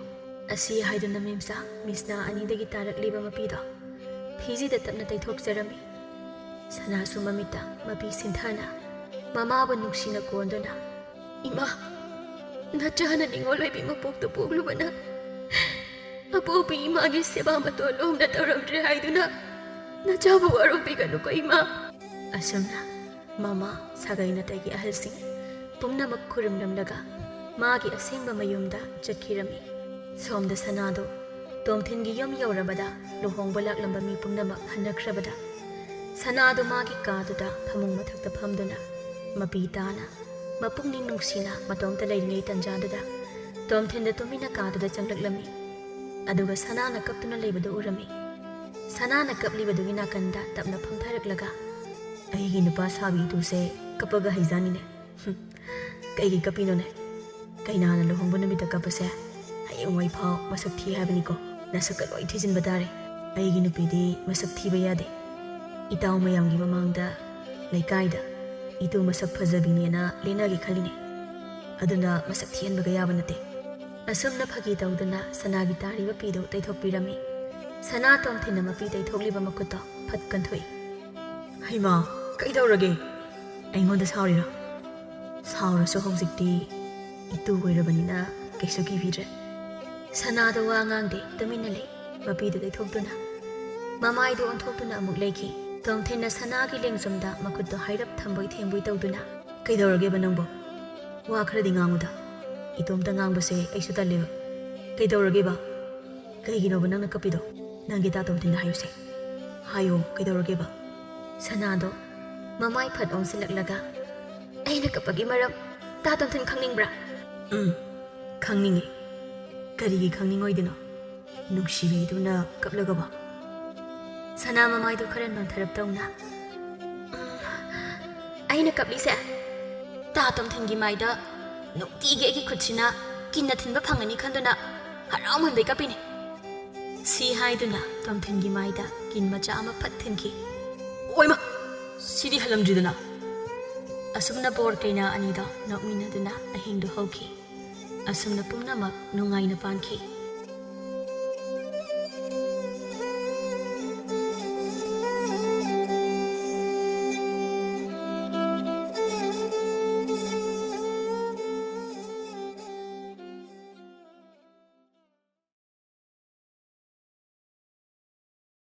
ꯑꯁꯤ ꯍꯥꯏꯗꯨꯅ ꯃꯦꯝꯆꯥ ꯃꯤꯁꯅꯥ ꯑꯅꯤꯗꯒꯤ ꯇꯥꯔꯛꯂꯤꯕ ꯃꯄꯤꯗꯣ ꯐꯤꯖꯤꯗ ꯇꯞꯅ ꯇꯩꯊꯣꯛꯆꯔꯝꯃꯤ꯫ ꯁꯅꯥꯁꯨ ꯃꯃꯤꯠꯇ ꯃꯄꯤ ꯁꯤꯟꯊꯅ ꯃꯃꯥꯕꯨ ꯅꯨꯡꯁꯤꯅ ꯀꯣꯟꯗꯨꯅ, "ꯏꯃꯥ, ꯅꯆꯥꯅ ꯅꯤꯡꯉꯣꯜ ꯑꯣꯏꯕꯤ ꯃꯄꯣꯛꯇ ꯄꯣꯛꯂꯨꯕꯅ ꯑꯄꯣꯛꯄꯤ ꯏꯃꯥꯒꯤ ꯁꯦꯕꯥ ꯃꯇꯣꯟ ꯂꯣꯝꯅ ꯇꯧꯔꯝꯗ꯭ꯔꯦ ꯍꯥꯏꯗꯨꯅ ꯅꯆꯥꯕꯨ ꯋꯥꯔꯧꯕꯤꯒꯅꯨꯀꯣ ꯏꯃꯥ꯫" ꯑꯁꯨꯝꯅ ꯃꯃꯥ, ꯁꯥꯒꯩ ꯅꯥꯇꯩꯒꯤ ꯑꯍꯜꯁꯤꯡ ꯄꯨꯝꯅꯃꯛ ꯈꯨꯔꯨꯝꯂꯝꯂꯒ ꯃꯥꯒꯤ ꯑꯁꯦꯡꯕ ꯃꯌꯨꯝꯗ ꯆꯠꯈꯤꯔꯝꯃꯤ꯫ ꯁꯣꯝꯗ ꯁꯅꯥꯗꯣ ꯇꯣꯝꯊꯤꯟꯒꯤ ꯌꯨꯝ ꯌꯧꯔꯕꯗ ꯂꯨꯍꯣꯡꯕ ꯂꯥꯛꯂꯝꯕ ꯃꯤ ꯄꯨꯝꯅꯃꯛ ꯍꯟꯅꯈ꯭ꯔꯕꯗ ꯁꯅꯥꯗꯣ ꯃꯥꯒꯤ ꯀꯥꯗꯨꯗ ꯐꯃꯨꯡ ꯃꯊꯛꯇ ꯐꯝꯗꯨꯅ ꯃꯄꯤ ꯇꯥꯅ ꯃꯄꯨꯛꯅꯤꯡ ꯅꯨꯡꯁꯤꯅ ꯃꯇꯣꯝꯇ ꯂꯩꯔꯤꯉꯩ ꯇꯟꯖꯥꯗꯨꯗ ꯇꯣꯝꯊꯤꯟꯗ ꯇꯨꯃꯤꯟꯅ ꯀꯥꯗꯨꯗ ꯆꯪꯂꯛꯂꯝꯃꯤ꯫ ꯑꯗꯨꯒ ꯁꯅꯥꯅ ꯀꯞꯇꯨꯅ ꯂꯩꯕꯗꯨ ꯎꯔꯝꯃꯤ꯫ ꯁꯅꯥꯅ ꯀꯞꯂꯤꯕꯗꯨꯒꯤ ꯅꯥꯀꯟꯗ ꯇꯞꯅ ꯐꯝꯊꯔꯛꯂꯒ, "ꯑꯩꯒꯤ ꯅꯨꯄꯥ ꯁꯥꯕꯤ ꯏꯇꯨꯁꯦ ꯀꯞꯄꯒ ꯍꯩꯖꯥꯅꯤꯅꯦ꯫ ꯍꯨꯝ, ꯀꯩꯒꯤ ꯀꯞꯄꯤꯅꯣꯅꯦ? ꯑꯩꯅ ꯍꯥꯟꯅ ꯂꯨꯍꯣꯡꯕ ꯅꯨꯃꯤꯠꯇ ꯀꯞꯄꯁꯦ ꯍꯌꯦꯡꯋꯥꯏ ꯐꯥꯎ ꯃꯁꯛ ꯊꯤ ꯍꯥꯏꯕꯅꯤꯀꯣ꯫ ꯅꯁꯛꯀ ꯂꯣꯏ ꯊꯤꯖꯤꯟꯕ ꯇꯥꯔꯦ꯫ ꯑꯩꯒꯤ ꯅꯨꯄꯤꯗꯤ ꯃꯁꯛ ꯊꯤꯕ ꯌꯥꯗꯦ꯫ ꯏꯇꯥꯎ ꯃꯌꯥꯝꯒꯤ ꯃꯃꯥꯡꯗ ꯂꯩꯀꯥꯏꯗ ꯏꯇꯨ ꯃꯁꯛ ꯐꯖꯕꯤꯅꯦꯅ ꯂꯦꯟꯅꯒꯦ ꯈꯜꯂꯤꯅꯦ꯫ ꯑꯗꯨꯅ ꯃꯁꯛ ꯊꯤꯍꯟꯕꯒ ꯌꯥꯕ ꯅꯠꯇꯦ꯫ ꯑꯁꯨꯝꯅ ꯐꯥꯒꯤ ꯇꯧꯗꯨꯅ ꯁꯅꯥꯒꯤ ꯇꯥꯔꯤꯕ ꯄꯤꯗꯨ ꯇꯩꯊꯣꯛꯄꯤꯔꯝꯃꯤ꯫ ꯁꯅꯥ ꯇꯣꯝꯊꯤꯟꯅ ꯃꯄꯤ ꯇꯩꯊꯣꯛꯂꯤꯕ ꯃꯈꯨꯠꯇꯣ ꯐꯠ ꯀꯟꯊꯣꯛꯏ꯫ "ꯍꯩꯃꯥ, ꯀꯩꯗꯧꯔꯒꯦ? ꯑꯩꯉꯣꯟꯗ ꯁꯥꯎꯔꯤꯔꯣ?" "ꯁꯥꯎꯔꯁꯨ ꯍꯧꯖꯤꯛꯇꯤ ꯏꯇꯨ ꯑꯣꯏꯔꯕꯅꯤꯅ ꯀꯩꯁꯨ ꯀꯤꯕꯤꯗ꯭ꯔꯦ꯫" ꯁꯅꯥꯗꯣ ꯋꯥ ꯉꯥꯡꯗꯦ, ꯇꯨꯃꯤꯟꯅ ꯂꯩ꯫ ꯃꯄꯤꯗꯨ ꯇꯩꯊꯣꯛꯇꯨꯅ ꯃꯃꯥꯏꯗꯨ ꯑꯣꯟꯊꯣꯛꯇꯨꯅ ꯑꯃꯨꯛ ꯂꯩꯈꯤ꯫ ꯇꯣꯝꯊꯤꯟꯅ ꯁꯅꯥꯒꯤ ꯂꯦꯡꯖꯨꯝꯗ ꯃꯈꯨꯠꯇꯣ ꯍꯥꯏꯔꯞ ꯊꯝꯕꯣꯏ ꯊꯦꯡꯕꯣꯏ ꯇꯧꯗꯨꯅ, "ꯀꯩꯗꯧꯔꯒꯦꯕ ꯅꯪꯕꯣ? ꯋꯥ ꯈꯔꯗꯤ ꯉꯥꯡꯉꯨꯗ꯫ ꯏꯇꯣꯝꯇ ꯉꯥꯡꯕꯁꯦ ꯑꯩꯁꯨ ꯇꯜꯂꯦꯕ꯫ ꯀꯩꯗꯧꯔꯒꯦꯕ? ꯀꯩꯒꯤꯅꯣꯕ ꯅꯪꯅ ꯀꯞꯄꯤꯗꯣ? ꯅꯪꯒꯤ ꯇꯥ ꯇꯣꯝꯊꯤꯟꯗ ꯍꯥꯏꯌꯨꯁꯦ꯫ ꯍꯥꯏꯌꯣ, ꯀꯩꯗꯧꯔꯒꯦꯕ?" ꯁꯅꯥꯗꯣ ꯃꯃꯥꯏ ꯐꯠ ꯑꯣꯟꯁꯤꯜꯂꯛꯂꯒ, "ꯑꯩꯅ ꯀꯞꯄꯒꯤ ꯃꯔꯝ ꯇꯥ ꯇꯣꯝꯊꯤꯟ ꯈꯪꯅꯤꯡꯕ꯭ꯔꯥ?" "ꯎꯝ, ꯈꯪꯅꯤꯡꯉꯤ꯫ ꯀꯔꯤꯒꯤ ꯈꯪꯅꯤꯡꯉꯣꯏꯗꯣꯏꯅꯣ? ꯅꯨꯡꯁꯤꯕꯤꯗꯨꯅ ꯀꯞꯂꯒꯕ?" ꯁꯅꯥ ꯃꯃꯥꯏꯗꯨ ꯈꯔ ꯅꯣꯟꯊꯔꯞ ꯇꯧꯅ, "ꯎꯝ, ꯑꯩꯅ ꯀꯞꯂꯤꯁꯦ ꯇꯥ ꯇꯣꯝꯊꯤꯟꯒꯤ ꯃꯥꯏꯗ ꯅꯨꯡꯇꯤꯒꯤ ꯑꯩꯒꯤ ꯈꯨꯠꯁꯤꯅ ꯀꯤꯟꯅ ꯊꯤꯟꯕ ꯐꯪꯒꯅꯤ ꯈꯟꯗꯨꯅ ꯍꯔꯥꯎꯃꯟꯕꯩ ꯀꯞꯄꯤꯅꯦ꯫" ꯁꯤ ꯍꯥꯏꯗꯨꯅ ꯇꯣꯝꯊꯤꯟꯒꯤ ꯃꯥꯏꯗ ꯀꯤꯟ ꯃꯆꯥ ꯑꯃ ꯐꯠ ꯊꯤꯟꯈꯤ꯫ "ꯑꯣꯏꯃ! ꯁꯤꯗꯤ ꯍꯜꯂꯝꯗ꯭ꯔꯤꯗꯅ!" ꯑꯁꯨꯝꯅ ꯕꯣꯔ ꯀꯩꯅꯥ ꯑꯅꯤꯗꯣ ꯅꯣꯛꯃꯤꯟꯅꯗꯨꯅ ꯑꯍꯤꯡꯗꯨ ꯍꯧꯈꯤ꯫ ꯑꯁꯨꯝꯅ ꯄꯨꯝꯅꯃꯛ ꯅꯨꯡꯉꯥꯏꯅ ꯄꯥꯟꯈꯤ꯫